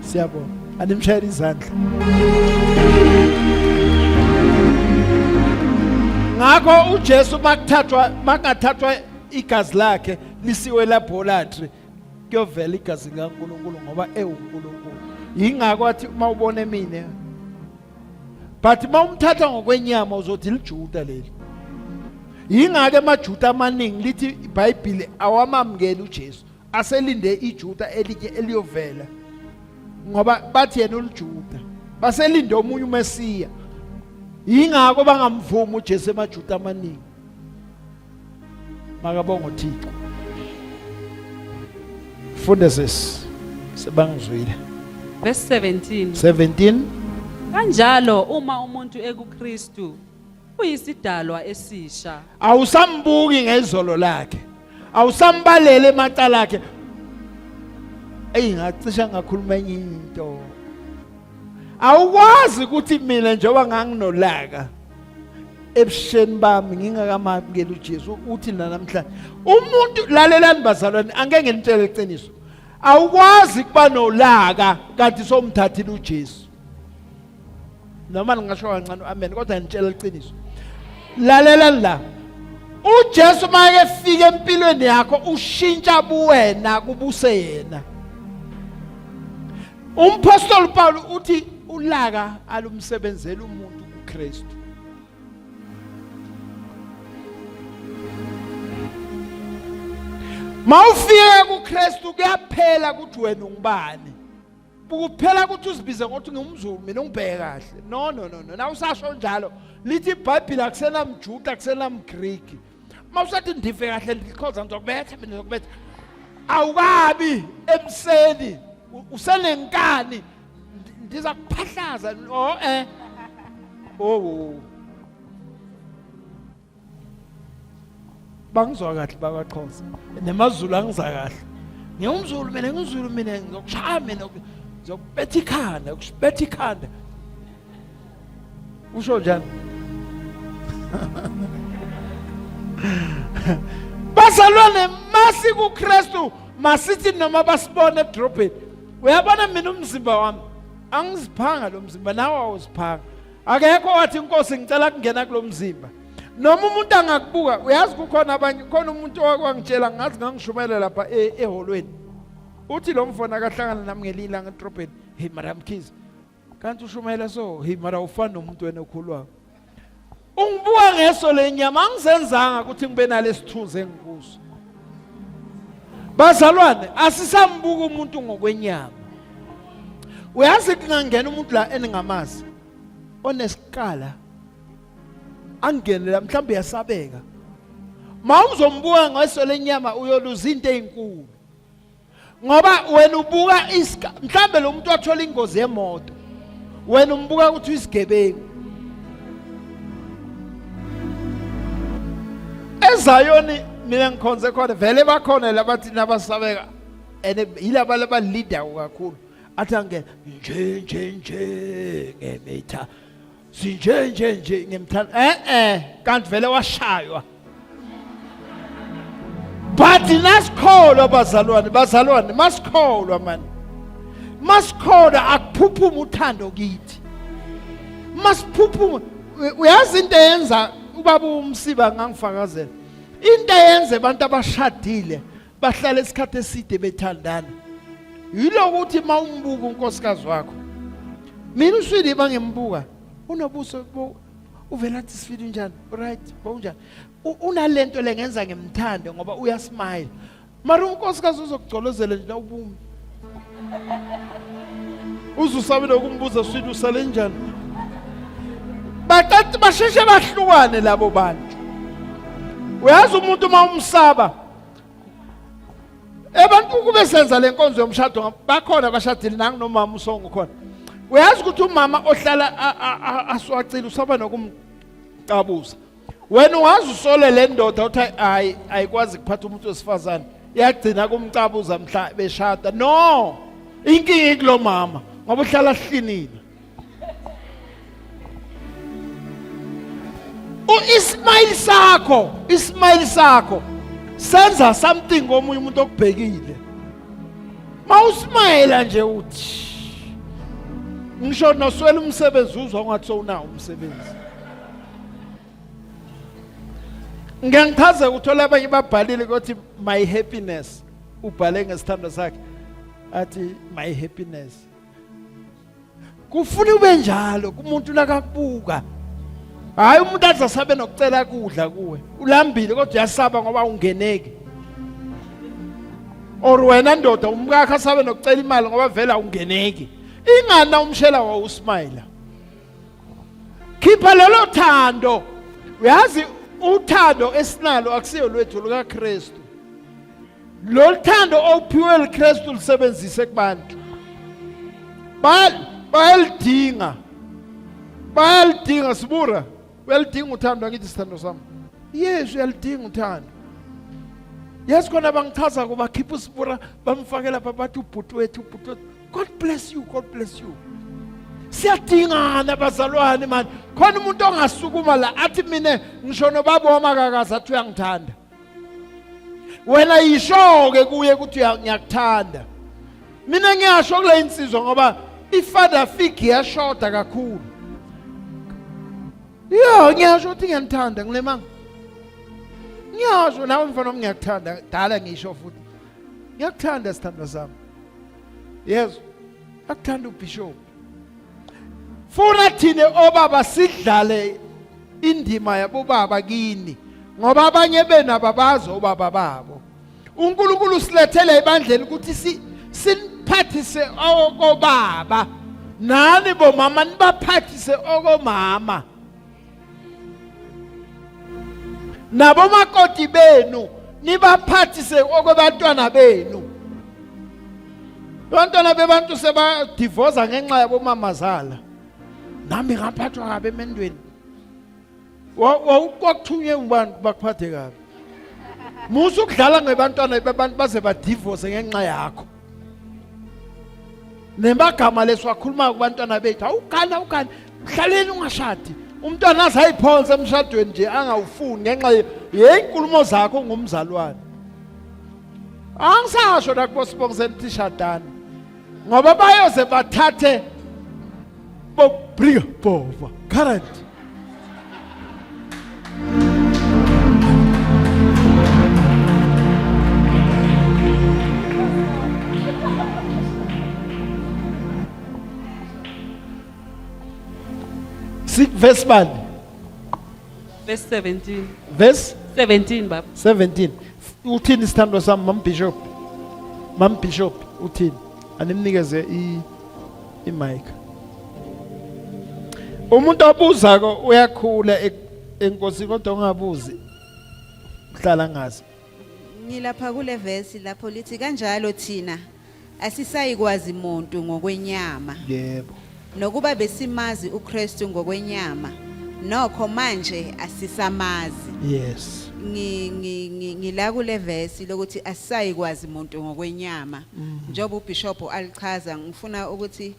Siyabonga. Animshayele izandla. Ngakho uJesu makuthathwa makungathathwa igazi lakhe lisiwe laboratory kuyovela igazi likaNkulunkulu ngoba ewuNkulunkulu. Yingakho athi uma ubone mina but uma umthatha ngokwenyama uzothi lijuda leli. Yingakho emaJuda amaningi lithi iBhayibheli awamamukeli uJesu. Aselinde iJuda elinye eliyovela ngoba bathi yena uliJuda baselinde omunye uMesiya yingakho bangamvumi uJesu emaJuda amaningi makabonga uThixo funde sesi sebangizwile Verse 17. 17 Kanjalo uma umuntu ekuKristu uyisidalwa esisha. Awusambuki ngezolo lakhe. Awusambalele emacala akhe. Eyi ngacisha ngakhuluma enye into. Awukwazi ukuthi mina njengoba nganginolaka ebusheni bami ngingakamamukeli uJesu uthi namhlanje umuntu lalelani bazalwane angeke nginitshele iqiniso awukwazi kuba nolaka kanti somthathile uJesu noma ningasho kancane amen kodwa ngitshela iqiniso lalela la uJesu make efika empilweni yakho ushintsha buwena kubuse yena umpostoli Paul uthi ulaka alumsebenzeli umuntu kuKristu Mawufika kuKristu kuyaphela ukuthi wena ungubani Kuphela ukuthi uzibize ngokuthi ngumZulu mina ungibheke kahle. No no no no. Na usasho njalo lithi iBhayibheli akusenamJuda akusenamGriki. Uma usathi ndive kahle ndikhoza ngizokubetha mina ngizokubetha. Awukabi emseni usenenkani ndiza kuphahlaza oh eh. Oh. Bangizwa kahle bakwaXhosa nemaZulu angiza kahle ngiwumZulu mina ngizulu mina ngizokushaya mina ngizokubetha ikhanda ukubetha ikhanda usho njani bazalwane masi kuKristu Masithi noma basibone edrobheni, uyabona mina umzimba wami angiziphanga lo mzimba, nawe awuziphanga. Akekho wathi inkosi ngicela kungena kulo mzimba. Noma umuntu angakubuka, uyazi kukhona abanye, khona umuntu owangitshela ngazi ngangishumayela lapha eholweni. Uthi lo mfana akahlangana nami ngelinye ilanga edrobheni, hey Madam Mkhize, kanti ushumayela so, hey mara ufana nomuntu wena okhulwayo. Ungibuka ngeso lenyama, angizenzanga ukuthi ngibe nalesithunzi engikuso. Bazalwane, asisambuka umuntu ngokwenyama. Uyazi kungangena umuntu la eningamazi onesiqala angene la, mhlawumbe uyasabeka. Mawuzombuka ngeso lenyama uyoluza into ezinkulu. Ngoba wena ubuka mhlambe lo muntu wathola ingozi yemoto, wena umbuka ukuthi uyisigebengu. EZayoni mina ngikhonze khona vele bakhona labathi nabasabeka and yilaba laba leader kakhulu, athi angene nje nje nje ngemitha sinje nje nje ngemthanda kanti vele washaywa. But nasikholwa bazalwane, bazalwane masikholwa mani, masikholwa akuphuphuma uthando kithi, masiphuphuma. Uyazi into eyenza ubaba uMsiba ngangifakazela, into eyenza abantu abashadile bahlala isikhathi eside bethandana yilokuthi uma umbuka unkosikazi wakho, mina uswili bangimbuka unobuso uvela athi sifile unjani, right bowunjani, unalento lengenza ngimthande ngoba uyasmile. Mara unkosikazi uzokugcolozela nje ubumi, uzusabe nokumbuza swili usale njani. Baqeda basheshe bahlukane labo bantu. Uyazi umuntu uma umsaba abantu kube senza lenkonzo yomshado, bakhona abashadile nangu nomama usongo khona. Uyazi ukuthi umama ohlala aswacile usaba nokumqabuza. Wena ungaze usole le ndoda uthi hayi ayikwazi kuphatha umuntu wesifazane, iyagcina kumcabuza mhla beshada. No, inkinga ikulo mama ngoba uhlala ahlinile. Ismile sakho, ismile sakho senza something komunye umuntu okubhekile. Mawusmayela nje uthi ngisho noswela umsebenzi uzwa ungathi sowunawo umsebenzi. Ngiyangichaza uthola abanye babhalile ukuthi my happiness, ubhale ngesithando sakhe athi my happiness. Kufuna ube njalo kumuntu lakakubuka. Hayi umuntu aze asabe nokucela kudla kuwe, ulambile kodwa uyasaba ngoba ungeneki. Or wena ndoda umkakho asabe nokucela imali ngoba vele awungeneki. Ingani umshela wawusmayila. Khipha lelo thando. Uyazi uthando esinalo akusiyo lwethu, lukaKristu. Lolu thando ophiwe liKristu lisebenzise kubantu. Bayalidinga, bayalidinga sibura, uyalidinga uthando angithi sithando sami. Yesu uyalidinga uthando. Yesu khona bangichaza kuba khipha usibura bamfake lapha bathi ubhuti wethu, ubhuti wethu. God bless you, God bless you. Siyadingana bazalwane mani. Khona umuntu ongasukuma la athi mina ngisho nobaba wami akakaze athi uyangithanda. Wena yisho-ke kuye ukuthi ngiyakuthanda. Mina ngiyasho kule insizwa ngoba i-father figure iyashoda kakhulu. Yo, ngiyasho ukuthi ngiyanithanda ngilemanga. Ngiyasho nawe mfana wami ngiyakuthanda, dala ngisho futhi. Ngiyakuthanda sithandwa sami. Yezwa, akuthanda ubishop. Funa thina obaba sidlale indima yabobaba kini ngoba abanye benu ababazi obaba babo. uNkulunkulu usilethele ebandleni ukuthi siniphathise okobaba, nani bomama nibaphathise okomama. Nabomakoti benu nibaphathise okwabantwana benu. Abantwana bebantu sebadivoza ngenxa yabomamazala. Nami ngaphathwa kabi emendweni. Kwakuthunywe ubani bakuphathe kabi? Musa ukudlala ngebantwana bebantu baze badivose ngenxa yakho. Nemagama lesiwakhuluma kubantwana bethu, awugana awugana, hlaleni ungashadi. Umntwana aze ayiphonse emshadweni nje angawufuni ngenxa yeyinkulumo zakho ngumzalwane. Angisasho la kubosibongiseni ukuthi shadani. Ngoba bayoze bathathe bo bring bova current. Verse bani? Verse 17. Verse 17 baba. 17. Uthini isithandwa sami Mam Bishop? Mam Bishop uthini? Animnikeze i i mic. Umuntu obuzako uyakhula e, enkosini kodwa ungabuzi uhlala ngazi. Ngilapha kule verse lapho lithi kanjalo thina asisayikwazi muntu ngokwenyama. Yebo. Nokuba besimazi uKristu ngokwenyama nokho manje asisamazi. Yes. Ngi ngi ngila kule verse lokuthi asisayikwazi muntu ngokwenyama. Njengoba uBishop alichaza ngifuna ukuthi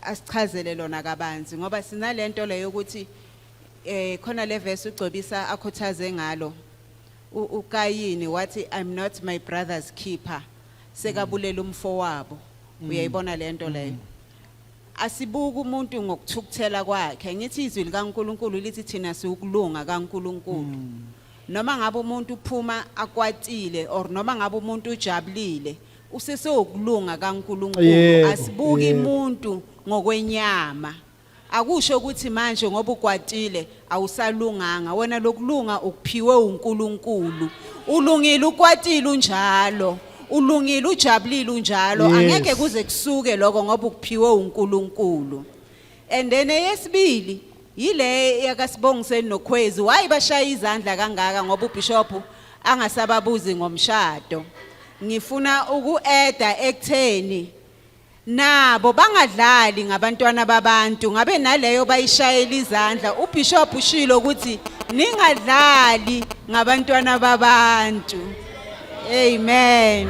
asichazele lona kabanzi ngoba sinalento leyo ukuthi eh khona le verse ugcobisa akhuthaze ngalo. uKayini wathi I'm not my brother's keeper sekabulela umfowabo uyayibona lento leyo asibuka umuntu ngokuthukuthela kwakhe ngithi izwi likaNkuluNkulu lithi thina siukulunga kaNkuluNkulu noma ngabe umuntu uphuma akwatile or noma ngabe umuntu ujabulile usesewukulunga kaNkuluNkulu asibuki umuntu ngokwenyama Akusho ukuthi manje ngoba ukwatile awusalunganga wena lokulunga ukuphiwe uNkulunkulu. Ulungile ukwatile unjalo. Ulungile ujabulile unjalo angeke kuze kusuke lokho ngoba ukuphiwe uNkulunkulu. And then eyesibili yile yakasibongiseni nokhwezi why bashaya izandla kangaka ngoba ubishop angasababuzi ngomshado. Ngifuna ukueda ekutheni Nabo bangadlali ngabantwana babantu ngabe naleyo bayishayela izandla uBishop ushilo ukuthi ningadlali ngabantwana babantu Amen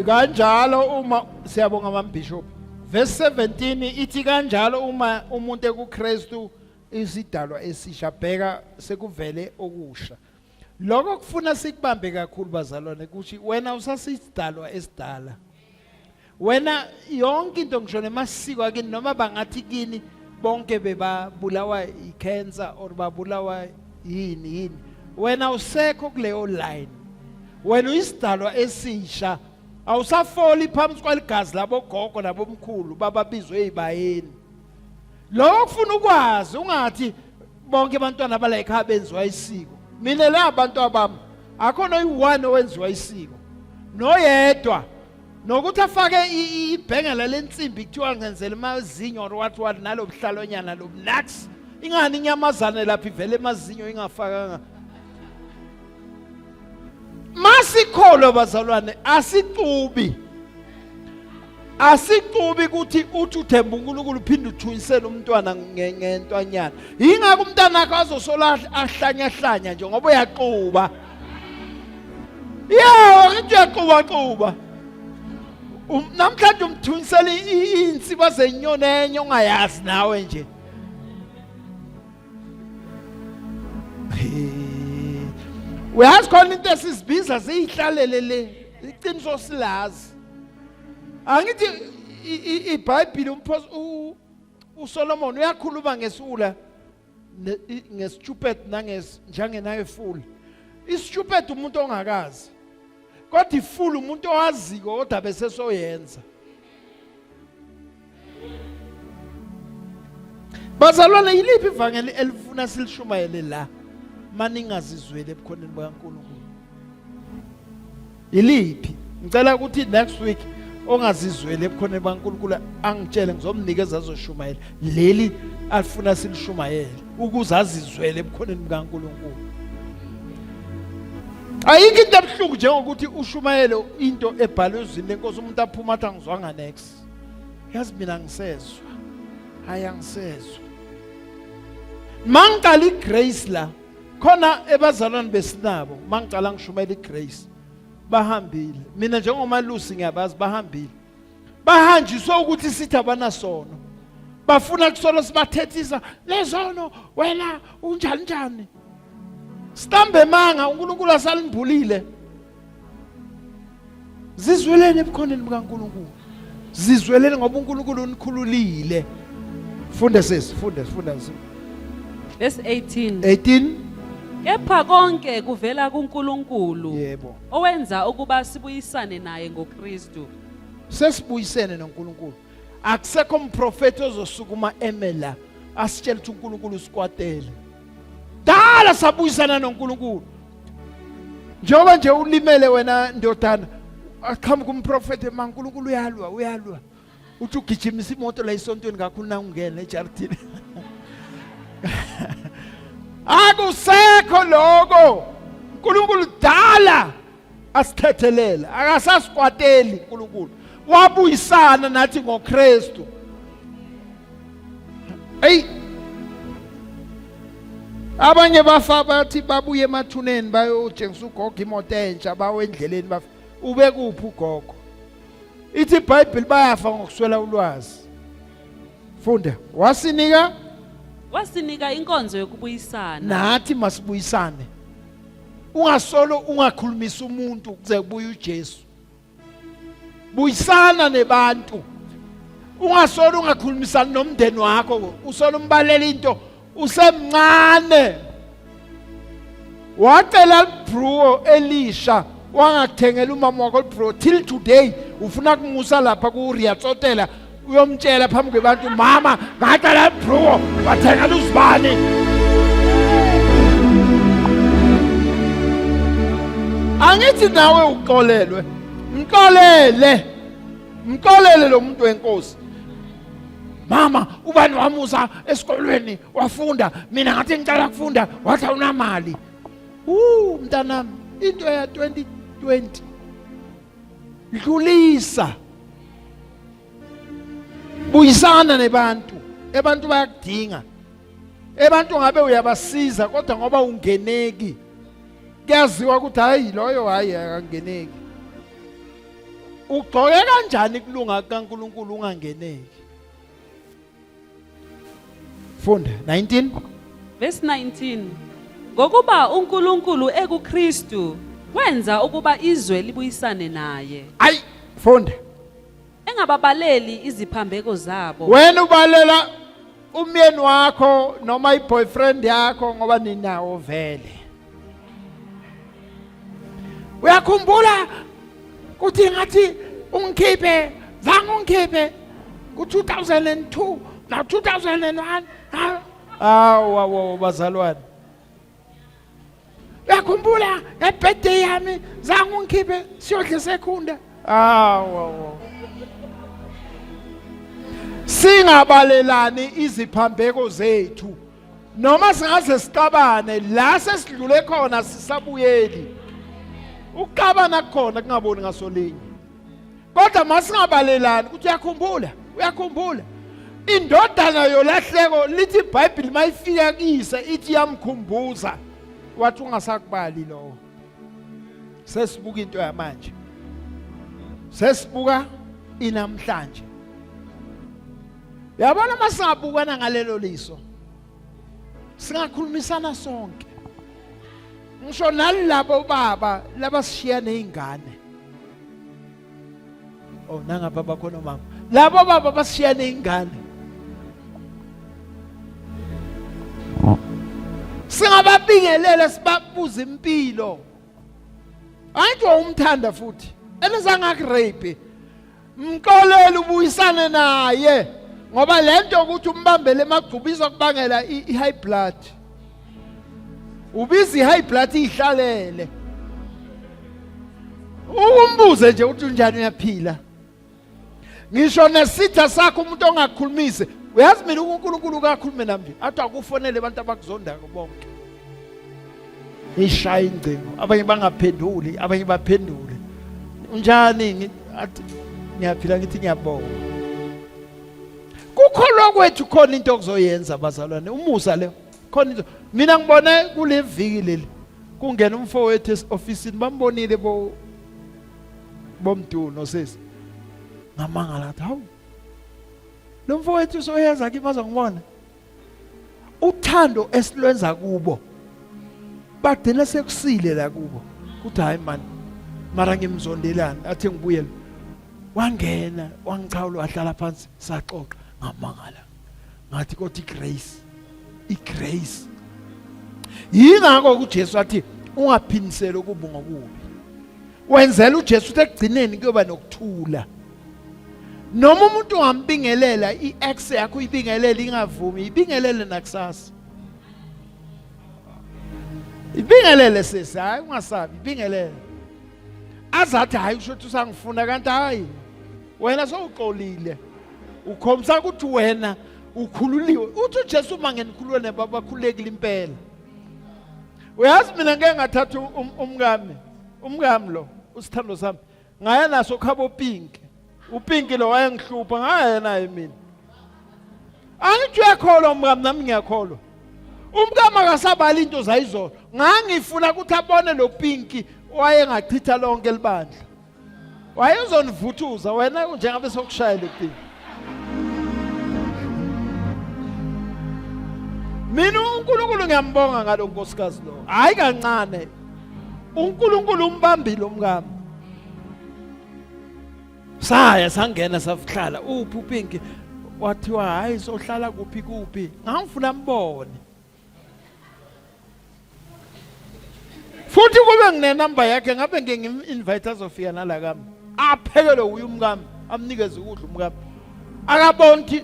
Kanjalo uma siyabonga mambishop Verse 17 ithi kanjalo uma umuntu ekuKristu isidalwa esisha bheka sekuvele okusha. Lokho kufuna sikubambe kakhulu bazalwane ukuthi wena usasidalwa esidala. Wena yonke into ngisho nemasiko akini noma bangathi kini bonke bebabulawa icancer or babulawa yini yini. Wena usekho kuleyo line. Wena uyisidalwa esisha awusafoli phambi kwaligazi labogogo nabomkhulu bababizwe ezibayeni lokho kufuna ukwazi ungathi bonke abantwana bala ekhaya benziwa isiko mina la abantu abami akho noyi-one owenziwa isiko noyedwa nokuthi afake ibhengela lensimbi kuthiwa ngenzela amazinyo or what what nalo buhlalonyana lo nuts ingani inyamazane lapha ivele emazinyo ingafakanga Masikholwa bazalwane asicubi. Asicubi ukuthi uthi uthemba uNkulunkulu uphinde uthunyisele umntwana ngentwanyana. Yingakho umntwana wakho azosola ahlanya hlanya nje ngoba uyaquba. Yebo, ngithi uyaquba quba. Um, namhlanje umthunyisela insiba zenyoni enye ongayazi nawe nje. Uyazi khona into esizibiza siyihlalele le iqiniso silazi. Angithi iBhayibheli umphosi uSolomon uyakhuluma ngesiwula ngesitshupet nanges njengenayo fool. Isitshupet umuntu ongakazi. Kodwa ifool umuntu owaziko kodwa bese soyenza. Bazalwane yiliphi ivangeli elifuna silishumayele la maningazizweli ebukhoneni bukaNkulunkulu? Yiliphi? Ngicela ukuthi next week ongazizweli ebukhoneni bukaNkulunkulu angitshele ngizomnikeza azoshumayela leli alifuna silishumayele ukuze azizwele ebukhoneni bukaNkulunkulu. Ayikho into ebuhlungu njengokuthi ushumayele into ebhalwe ezwini lenkosi umuntu aphuma athi angizwanga next. Yazi mina ngisezwa. Hayi angisezwa. Mangiqala igrace la khona ebazalwane besinabo mangiqala ngishumayela igrace bahambile. Mina njengomalusi ngiyabazi bahambile. Bahanjiswe ukuthi sithi abanasono. Bafuna kusolo sibathethisa lezono wena unjani njani. Sitambe manga uNkulunkulu asalimbulile. Zizweleni ebukhoneni bukaNkulunkulu. Zizweleni ngoba uNkulunkulu unikhululile. Funda sesi, funda, funda. Verse 18. 18. Kepha konke kuvela kuNkulunkulu. Yebo. Owenza ukuba sibuyisane naye ngoKristu. Sesibuyisene noNkulunkulu. Akusekho umprofeti ozosukuma eme la asitshela ukuthi uNkulunkulu usikwatele. Dala sabuyisana noNkulunkulu. Njengoba nje ulimele wena ndodana aqhamuka umprofeti maNkulunkulu uyalwa uyalwa. Uthi ugijimisa imoto la esontweni kakhulu na ungena ejardini. Akusekho lokho. uNkulunkulu dala asithethelele akasasikwateli uNkulunkulu. Wabuyisana nathi ngoKristu. Hey Abanye bafa bathi babuye emathuneni bayotshengisa ugogo imoto entsha bawe endleleni bafa. Ube kuphi ugogo? Ithi iBhayibheli bayafa ngokuswela ulwazi. Funda. Wasinika Wasinika inkonzo yokubuyisana. Nathi masibuyisane. Ungasolo ungakhulumisa umuntu kuze kubuye uJesu. Buyisana nebantu. Ungasolo ungakhulumisani nomndeni wakho, usolo umbalela into usemncane. Wacela libhruwo elisha wangakuthengela umama wakho libhruwo till today ufuna kumusa lapha ku-riyatsotela uyomtshela phambi kwebantu mama ngacela libhruwo wathengela uzibani angithi nawe uxolelwe mxolele mxolele lo muntu wenkosi mama ubani wamusa esikolweni wafunda mina ngathi ngicela kufunda wathi awunamali wu mntanami into ya 2020 dlulisa buyisana nebantu abantu bayakudinga abantu ngabe uyabasiza kodwa ngoba ungeneki kuyaziwa ukuthi hayi loyo hayi akangeneki ugcoke kanjani kulunga kaNkuluNkulu ungangeneki Funda 19 Verse 19 Ngokuba uNkulunkulu ekuKristu wenza ukuba izwe libuyisane naye. Ayi funda Engababaleli iziphambeko zabo. Wena ubalela umyeni wakho noma iboyfriend yakho ngoba ninawo vele. Uyakhumbula kuthi ngathi ungikhiphe zange ungikhiphe ku-2002 na-2001 awu awu bazalwane uyakhumbula ngebirthday yami zange ungikhiphe siyodla sekhunda awu awu singabalelani iziphambeko zethu noma singaze sixabane la sesidlule khona sisabuyeli ukuxabana kukhona kungaboni ngasolinye kodwa masingabalelani ukuthi uyakhumbula uyakhumbula indodana yolahleko lithi iBhayibheli mayifika kuyise ithi yamkhumbuza wathi ungasakubali lowo sesibuka into yamanje sesibuka inamhlanje yabona masingabukana ngalelo liso singakhulumisana sonke ngisho nalabo baba labasishiya nezingane oh nangapha bakhona mama labo baba basishiya nezingane singababingelela sibabuza impilo angithi wawumthanda futhi enizangakurape mxolele ubuyisane naye ngoba lento ukuthi umbambele emagcubu izokubangela i-high blood ubiza i-high blood ihlalele umbuze nje ukuthi unjani uyaphila ngisho nesitha sakho umuntu ongakhulumisi uyazi mina uNkulunkulu ukakhulume nami nje athi akufonele abantu abakuzondako bonke ishaya ingcingo abanye bangaphenduli abanye baphendule unjani athi ngiyaphila ngithi ngiyabonga kukholwa kwethu khona into okuzoyenza bazalwane umusa le khona into mina ngibone kule viki leli kungena umfowethu ofisini bambonile bo bomdu nosesi Ngamangala ngathi hawu lo mfowethu usoyenza kimi azongibona. Uthando esilwenza kubo bagcina sekusile la kubo kuthi hayi man mara ngimzondelani athi ngibuyele wangena wangichawula wahlala phansi saxoxa ngamangala ngathi kodwa igrace igrace yingakho uJesu athi ungaphiniseli okubi ngokubi wenzela uJesu ukuthi ekugcineni kuyoba nokuthula noma umuntu ungambingelela i-ex yakho uyibingelele ingavumi ibingelele nakusasa ibingelele sisi hayi ungasabi ibingelele azathi hayi usho ukuthi usangifuna kanti hayi wena sowuxolile ukhombisa ukuthi wena ukhululiwe uthi uJesu uma ngenikhulule nebabakhululekile impela uyazi mina ngeke ngathatha um, umkami umkami lo usithando sami ngaya naso khabo pink upinki lo wayengihlupha ngaya naye mina angithi uyakholwa umkami nami ngiyakholwa umkami akasabali into zayizolo ngangifuna ukuthi abone lo pinki wayengachitha lonke libandla wayezonivuthuza wena njengabe sokushayela upinki mina uNkulunkulu ngiyambonga ngalo nkosikazi lo hayi kancane uNkulunkulu umbambile umkami saya sangena sahlala uphi upinki wathiwa hayi sohlala kuphi kuphi ngangifuna mbone futhi kube nginenamba yakhe ngabe ngike ngim-invite azofika nala kami aphekelwe uye umkami amnikeze ukudla umkami akaboni ukuthi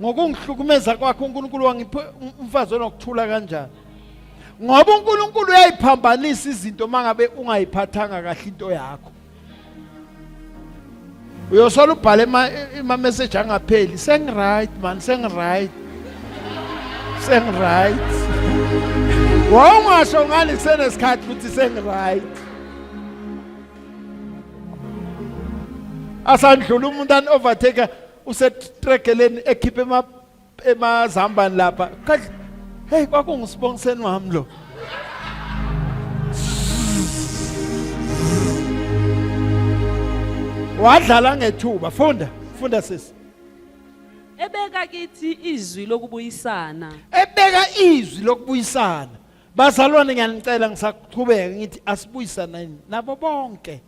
ngokungihlukumeza kwakhe uNkulunkulu wangipha umfazi onokuthula kanjani ngoba uNkulunkulu uyayiphambanisa izinto mangabe ungayiphathanga kahle into yakho uyosola ubhale ima message angapheli sengiright man sengiright sengiright wawungasho ngani kusenesikhathi ukuthi sengiright asandlula umuntu an overtake usetrekeleni ekhiphe emazambane lapha kahle hey kwakungusibongiseni wami lo wadlala ngethuba funda funda sisi ebeka kithi izwi lokubuyisana ebeka izwi lokubuyisana bazalwane ngiyanicela ngisaqhubeka ngithi asibuyisaneni nabo bonke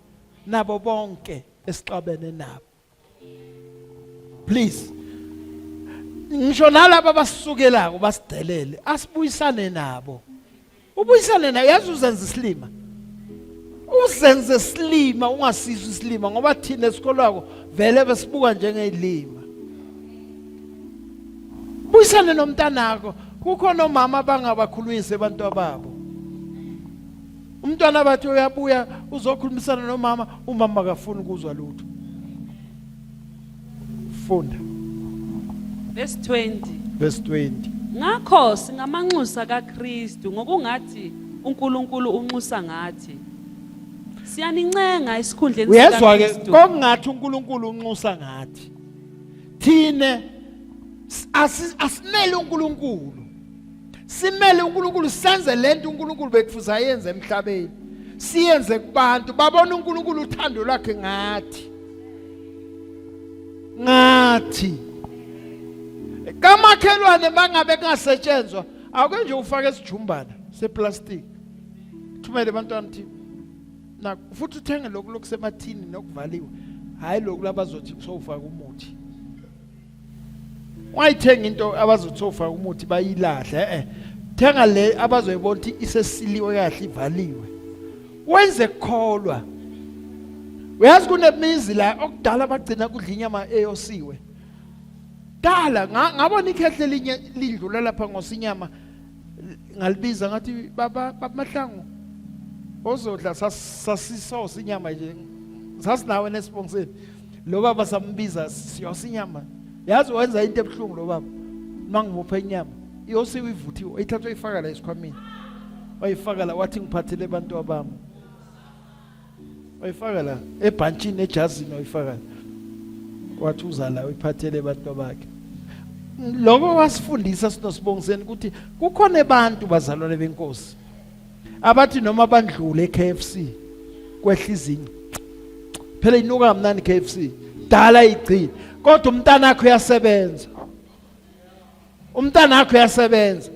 nabo bonke esixabene nabo please ngisho nalabo abasukelako basidelele asibuyisane nabo ubuyisane naye yazi uzenza isilima uzenze isilima ungasizwa isilima ngoba thina esikolwako vele besibuka njengezilima buyisane nomntanakho kukhona omama abangabakhulumisi abantu ababo umntwana bathi uyabuya uzokhulumisana nomama umama akafuni ukuzwa lutho funda verse 20 verse 20 ngakho singamanxusa kaKristu ngokungathi uNkulunkulu unxusa ngathi siyanincenga esikhundleni uyezwa ke kokungathi uNkulunkulu unxusa ngathi thina asimele uNkulunkulu simele uNkulunkulu senze lento uNkulunkulu bekufuze ayenze emhlabeni siyenze kubantu babona uNkulunkulu uthando lwakhe ngathi ngathi kamakhelwane mangabe kungasetshenzwa awuke nje ufake isijumbana seplastic thumele abantwana thi na futhi uthenge lokhu lokusemathini nokuvaliwe hayi lokhu labazothi sowufaka umuthi ungayithenga into abazothi sowufaka umuthi bayilahle eh thenga le abazoyibona ukuthi isesiliwe kahle ivaliwe wenze kukholwa uyazi kunemizi la okudala bagcina kudla inyama eyosiwe dala ngabona ikhehle elinye lidlula lapha ngosinyama ngalibiza ngathi baba babamahlangu ozodla sasisosa inyama nje sasinawe nesibongiseni lo baba sambiza siyosa inyama yazi wenza into ebuhlungu lo baba uma ngimupha inyama iyosiwe ivuthiwe ayithatha uyifaka la esikhwameni wayifaka la wathi ngiphathele abantu abami wayifaka la ebhantshini ejazini wayifaka la wathi uza la uyiphathele abantu bakhe lokho wasifundisa sinosibongiseni ukuthi kukhona abantu bazalwane benkosi abathi noma bandlule eKFC kwehla izinqa phela inuka kamnandi KFC Kudala igcina. Kodwa umntanakho uyasebenza. Umntanakho uyasebenza.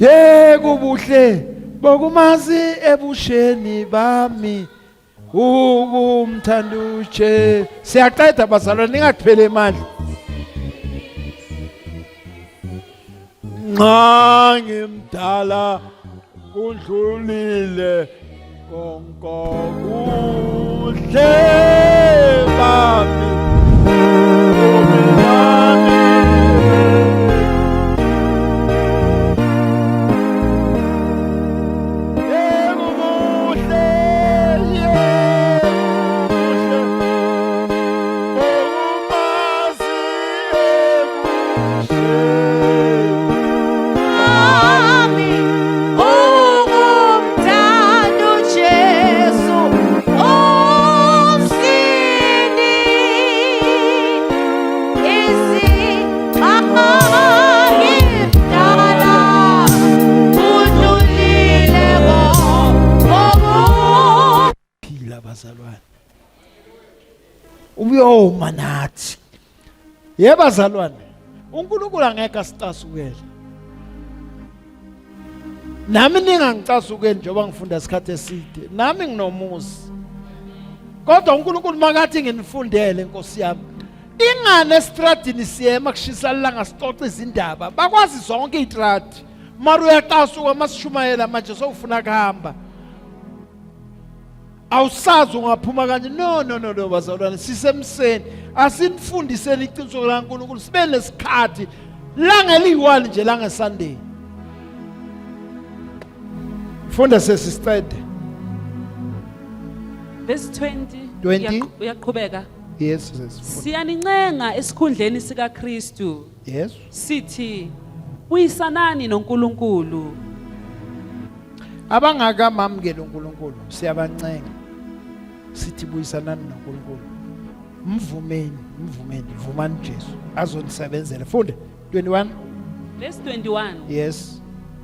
Yebo buhle bokumazi ebusheni bami ukumthanda uJesu. Siyaqeda bazalwane ningakupheli amandla. Nxa ngimdala kudlulile konke kuhle bami. Phila bazalwane, ubuyoma nathi. Yebo bazalwane, uNkulunkulu angeke asicasukele. Nami ningangicasukeli njengoba ngifunda isikhathi eside, nami nginomuzi. Kodwa uNkulunkulu makathi nginifundele Nkosi yami. Ingane estradini siyema kushisa ilanga sixoxa izindaba, bakwazi zonke izitradi. Mara uyacasuka masishumayela manje sowufuna kuhamba. Awusazi ungaphuma kanje. No no no no bazalwane, sisemseni. Asinifundiseni iqiniso laNkulunkulu, sibe nesikhathi langa eliyi-1 nje langa Sunday. Funda sesi sicede. Verse 20. 20. Uyaqhubeka. Yes sesi. Siyanincenga esikhundleni sikaKristu. Yes. Sithi buyisanani noNkulunkulu. Abangakamamukeli uNkulunkulu siyabancenga. Sithi buyisanani noNkulunkulu. Mvumeni, mvumeni, vumani Jesu azonisebenzela. Funde 21. Verse 21. Yes.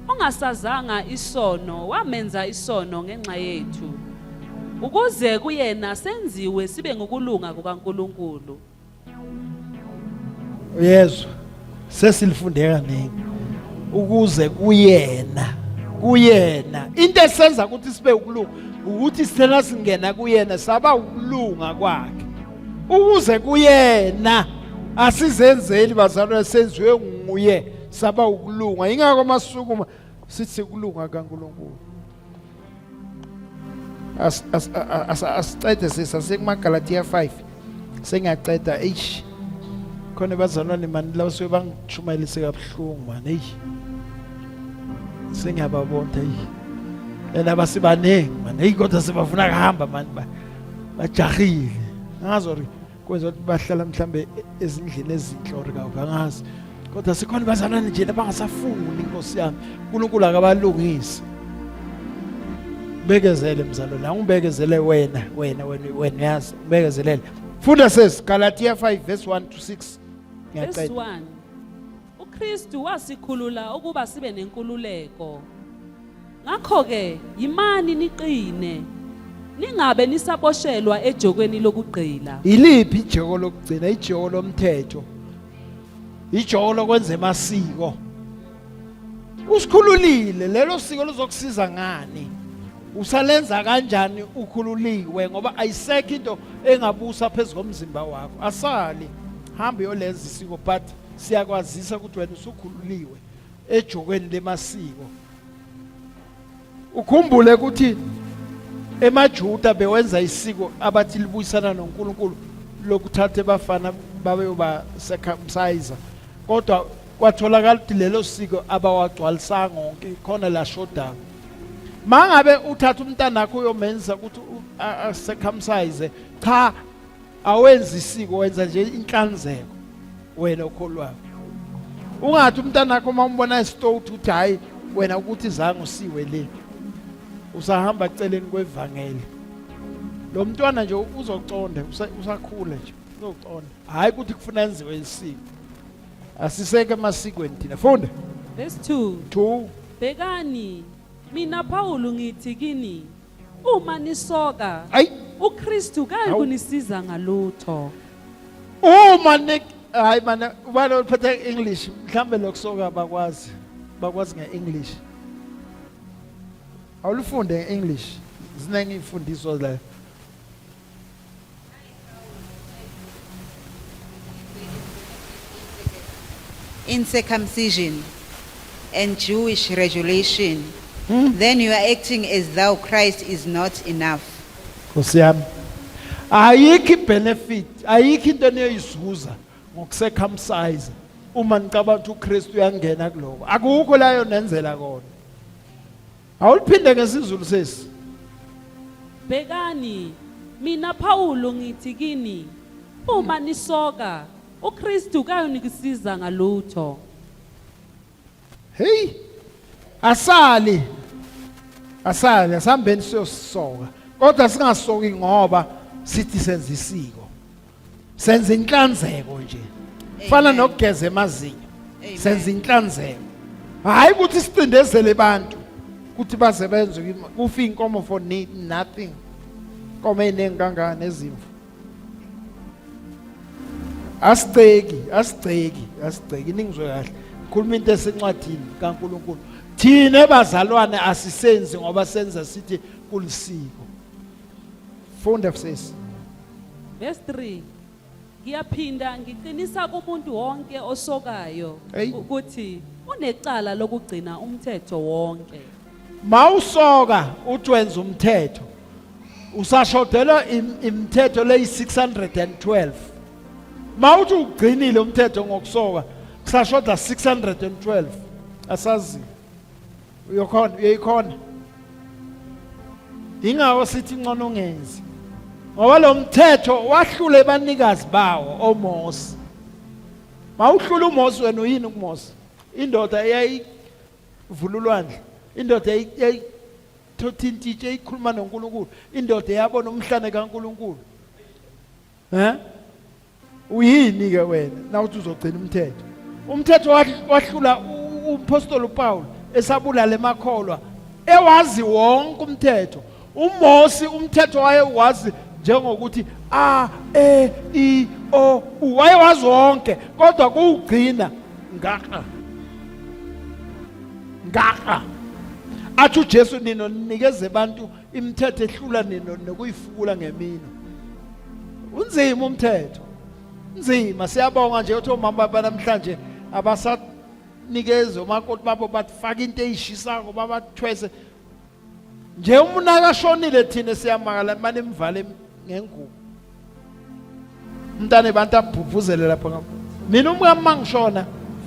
Ongasazanga isono wamenza isono ngenxa yethu, ukuze kuyena senziwe sibe ngokulunga kukaNkulunkulu. Uyezwa, sesilifunde kaningi ukuze kuyena, kuyena into esenza ukuthi sibe ukulunga ukuthi sithena singena kuyena saba ukulunga kwakhe. Ukuze kuyena asizenzeli bazalwane, senziwe nguye saba ukulunga. Ingakho masukuma sithi ukulunga kaNkulunkulu. Asicede sisa sekumaGalatiya 5. Sengiyaqeda eish. Khona bazalwane mani la basuke bangishumayelise kabuhlungu mani eish. Sengiyababona eish. And abasibaningi mani hey kodwa sebafuna kuhamba mani bajahile. Ngazi or kwenza ukuthi bahlala mhlambe ezindlini ezinhle or kabi angazi. Kodwa sikhona bazalwane nje abangasafuni inkosi yami. uNkulunkulu akabalungise. Bekezele mzalwane, angibekezele wena, wena wena wena uyazi, ubekezelele. Funda sesi Galatia 5 verse 1 to 6. Verse 1. uKristu wasikhulula ukuba sibe nenkululeko. Ngakho-ke yimani niqine, ningabe nisaboshelwa ejokweni lokugqila. Yiliphi ijoko lokugcina? Ijoko lomthetho, ijoko lokwenza emasiko. Usikhululile, lelo siko lizokusiza ngani? Usalenza kanjani ukhululiwe? Ngoba ayisekho into engabusa phezu komzimba wakho. Asali, hamba uyolenza isiko, but siyakwazisa ukuthi wena usukhululiwe ejokweni lemasiko. Ukhumbule ukuthi emaJuda bewenza isiko abathi libuyisana noNkulunkulu lokuthatha abafana babeyoba circumcise, kodwa kwatholakala ukuthi lelo siko abawagcwalisanga wonke, khona la shodayo. Mangabe uthatha umntanakho uyomenza ukuthi circumcise, cha, awenzi isiko, wenza nje inhlanzeko wena okholwayo. Ungathi umntanakho uma umbona esitouthi uthi hayi wena ukuthi zange usiwe le, usahamba celeni kwevangeli. Lo mntwana nje uzoconda, usakhula nje uzoconda, hayi ukuthi kufuna enziwe isiko. Asiseke emasikweni thina. Funda Verse 2. 2. Bhekani, mina Pawulu ngithi kini, Uma nisoka, Ayi. uKristu Hawu. kayikunisiza ngalutho. Uma ni hayi mana ubani ophethe English mhlambe lokusoka bakwazi bakwazi ngeEnglish. Awulifunde ngeEnglish. Ziningi imfundiso la. In circumcision and Jewish regulation, then you are acting as though Christ is not enough. Nkosi yami. Ayikho ibenefit, ayikho into eniyoyizuza ngokucircumcise uma nicabanga ukuthi uKristu uyangena kuloko. Akukho la yonenzela kona. Awuliphinde ngesiZulu sesi. Bhekani, mina Pawulu ngithi kini, uma nisoka, uKristu kayonikusiza ngalutho. Hey! Asali. Asali asihambeni siyosoka. Kodwa singasoki ngoba sithi senza isiko. Senza inhlanzeko nje. Fana nokugeza emazinyo. Senza inhlanzeko. Hayi ukuthi sicindezele abantu ukuthi baze benze kufa inkomo for nothing. Inkomo eziningi kangaka nezimvu. Asigceki, asigceki, asigceki ningizwe kahle. Ngikhuluma into esencwadini kaNkuluNkulu. Thina bazalwane asisenzi ngoba senza sithi kulisiko. Funda sesi. Verse 3. Ngiyaphinda ngiqinisa kumuntu wonke osokayo Hey. ukuthi unecala lokugcina umthetho wonke. Mawusoka uthi wenza umthetho. Usashodelwa imithetho leyi 612. Mawuthi ugcinile umthetho ngokusoka kusashoda 612. Asazi. Uyokhona uyayikhona. Ingakho sithi incono ungenzi. Ngoba lo mthetho wahlule abanikazi bawo oMose. Mawuhlula uMose wena uyini kuMose? Indoda eyayivula ulwandle, indoda eyayithotha intitshe eyikhuluma noNkulunkulu, indoda eyabona umhlane kaNkulunkulu. Eh? Uyini ke wena nawuthi uzogcina umthetho? Umthetho wahlula umpostoli uPaul esabulala emakholwa ewazi wonke umthetho. UMosi umthetho wayewazi njengokuthi a e i o u wayewazi wonke kodwa kuwugcina ngaka ngaka athi uJesu nino nikeze abantu imithetho ehlula nino nokuyifukula ngemino unzima umthetho nzima siyabonga nje ukuthi omama banamhlanje abasanikezi omakoti babo bafaka into eyishisako babathwese nje umuntu akashonile thina siyamakala mane imvale ngengubo umntana abantu abhubhuzele lapha mina umkami mangishona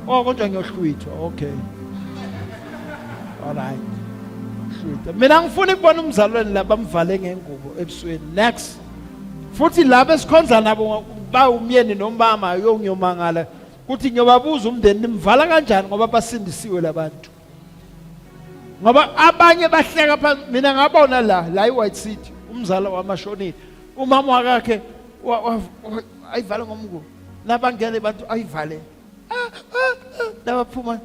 oh kodwa ngiyohlwithwa okay all right hlwitha mina ngifuna ukubona umzalwane la bamvale ngengubo ebusweni next futhi laba esikhonza nabo bawumyeni nomama uyongiyomangala ukuthi ngiyobabuza umndeni nimvala kanjani ngoba basindisiwe labantu ngoba abanye bahleka phansi mina ngabona la la i-white city umzala wamashonile umama wakakhe ayivale ngomngubo nabangena abantu ayivale ah, ah, ah, nabaphuma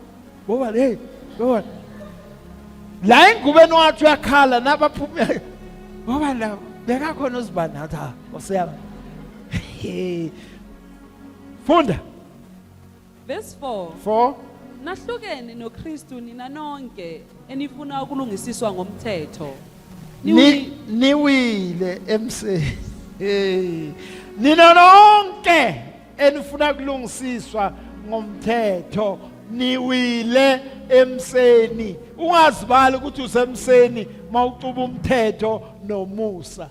ngoba hey ngoba la engubeni wathi uyakhala nabaphuma ngoba la bekakhona uzibani athi ha osiyami funda Verse 4. 4 Nahlukene noKristu nina nonke enifuna ukulungisiswa ngomthetho. Ni niwile emseni. Hey. Nina nonke enifuna kulungisiswa ngomthetho niwile emseni. Ungazibali ukuthi usemseni mawucuba umthetho nomusa.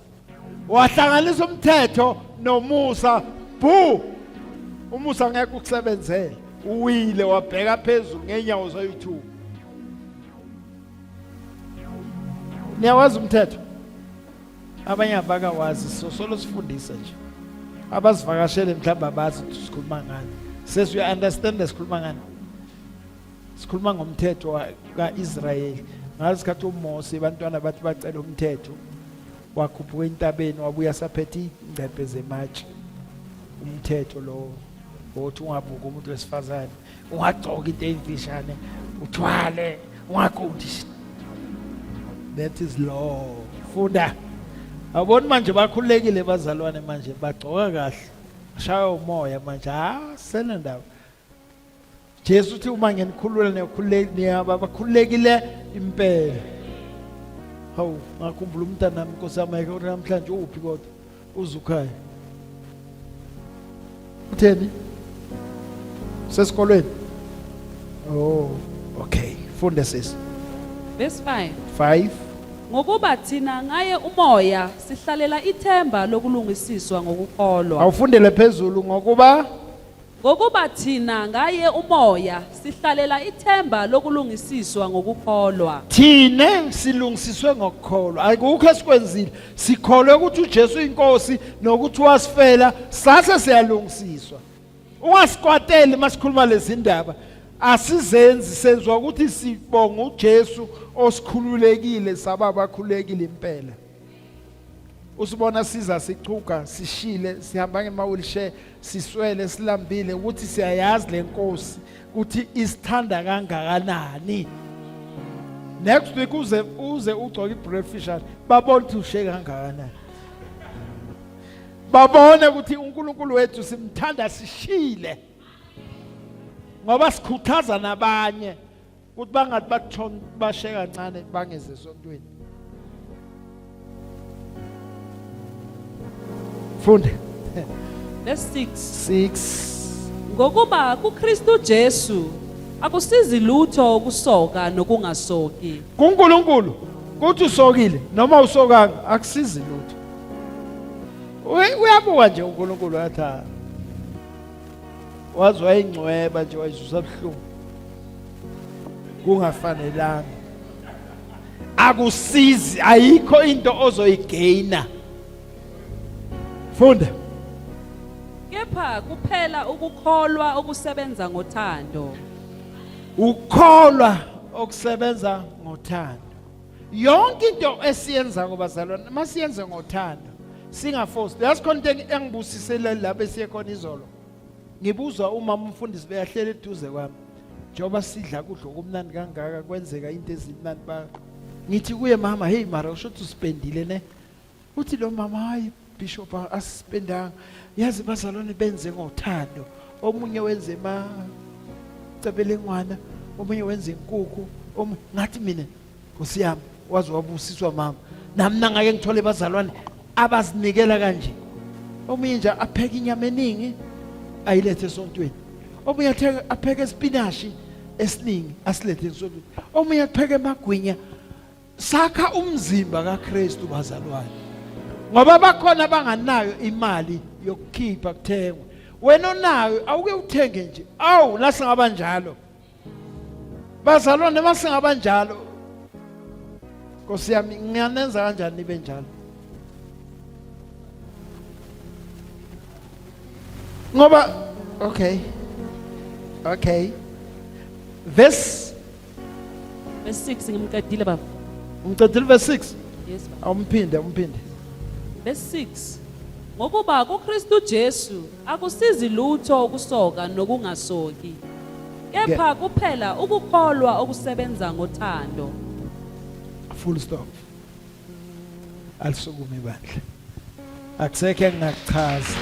Wahlanganisa umthetho nomusa bu umusa ngeke ukusebenzele uwile wabheka phezulu ngenyawo zoyi-two niyawazi umthetho abanye abakawazi so solo sifundisa nje abazivakashele mhlawumbe abazi ukuthi sikhuluma ngani sesi uya understand sikhuluma ngani sikhuluma ngomthetho ka-Israyeli ngasikhathi uMose abantwana bathi bacela umthetho wakhuphuka entabeni wabuya saphethe ingcebhe zematshe umthetho lowo wokuthi ungabuki umuntu wesifazane ungagcoki into eyimfishane uthwale ungagundi that is law Funda. Awuboni manje bakhululekile bazalwane manje bagcoka kahle. Shaya umoya manje ah senendaba. Jesu uthi uma ngenikhulula niyakhululeka niyaba bakhululekile impela. Hawu ngakhumbula umntanami Nkosi yami ayikho namhlanje uphi kodwa uzukhaya. Utheni? Sesikolweni? Oh, okay. Funda sisi. Verse 5. 5 Ngokuba thina ngaye umoya sihlalela ithemba lokulungisiswa ngokukholwa. Awufundele phezulu ngokuba Ngokuba thina ngaye umoya sihlalela ithemba lokulungisiswa ngokukholwa. Thina silungisiswe ngokukholwa. Akukho esikwenzile. Sikholwe ukuthi uJesu inkosi nokuthi wasifela sase siyalungisiswa. Ungasikwateli masikhuluma lezi ndaba. Asizenzi senzwa ukuthi sibonga uJesu osikhululekile saba abakhululekile impela. Usibona siza sichuga sishile sihamba ngema-wheelchair siswele silambile ukuthi siyayazi lenkosi ukuthi isithanda kangakanani next week uze uze ugcoke ibreakfast babone ukuthi ushe kangakanani babone ukuthi uNkulunkulu wethu simthanda sishile ngoba sikhuthaza nabanye ukuthi bangathi bathon bashe kancane bangeze esontweni funde Verse 6. 6 Ngokuba kuKristu Jesu akusizi lutho ukusoka nokungasoki. kuNkulunkulu kuthi usokile noma usokanga akusizi lutho uyabuka nje uNkulunkulu athi ah, waze wayingcweba nje wayizusa buhlungu kungafanelanga akusizi ayikho into ozoyigaina funda Kepha kuphela ukukholwa okusebenza ngothando. Ukukholwa okusebenza ngothando. Yonke into esiyenza ngobazalwane masiyenze ngothando. Singaforce. Yazi khona into engibusisele lapho esiye khona izolo. Ngibuzwa umama umfundisi beyahleli eduze kwami. Njengoba sidla kudla okumnandi kangaka kwenzeka into ezimnandi ba ngithi kuye mama hey mara usho ukuthi usipendile ne uthi lo mama hayi bishop asipendanga yazi bazalwane benze ngothando omunye wenze ma cebelengwana omunye wenze inkukhu ngathi mina Nkosi yami waze wabusiswa mama nami nangake ngithole bazalwane abazinikela kanje omunye nje apheke inyama eningi ayilethe esontweni omunye atheke apheke isipinashi esiningi asilethe esontweni omunye apheke amagwinya sakha umzimba kaKristu bazalwane ngoba bakhona abanganayo imali yokukhipha kuthengwe wena onayo awuke uthenge nje awu nasingaba njalo Bazalwane masingaba njalo Nkosi yami ngiyanenza kanjani nibe njalo Ngoba okay okay verse Verse 6 ngimqedile baba. Ngiqedile verse 6 Yes baba. Awumphinde umphinde Verse 6 Ngokuba kuKristu Jesu akusizi lutho ukusoka nokungasoki. Kepha kuphela ukukholwa okusebenza ngothando. Full stop. Alisukume ibandla. Akusekho engingakuchaza.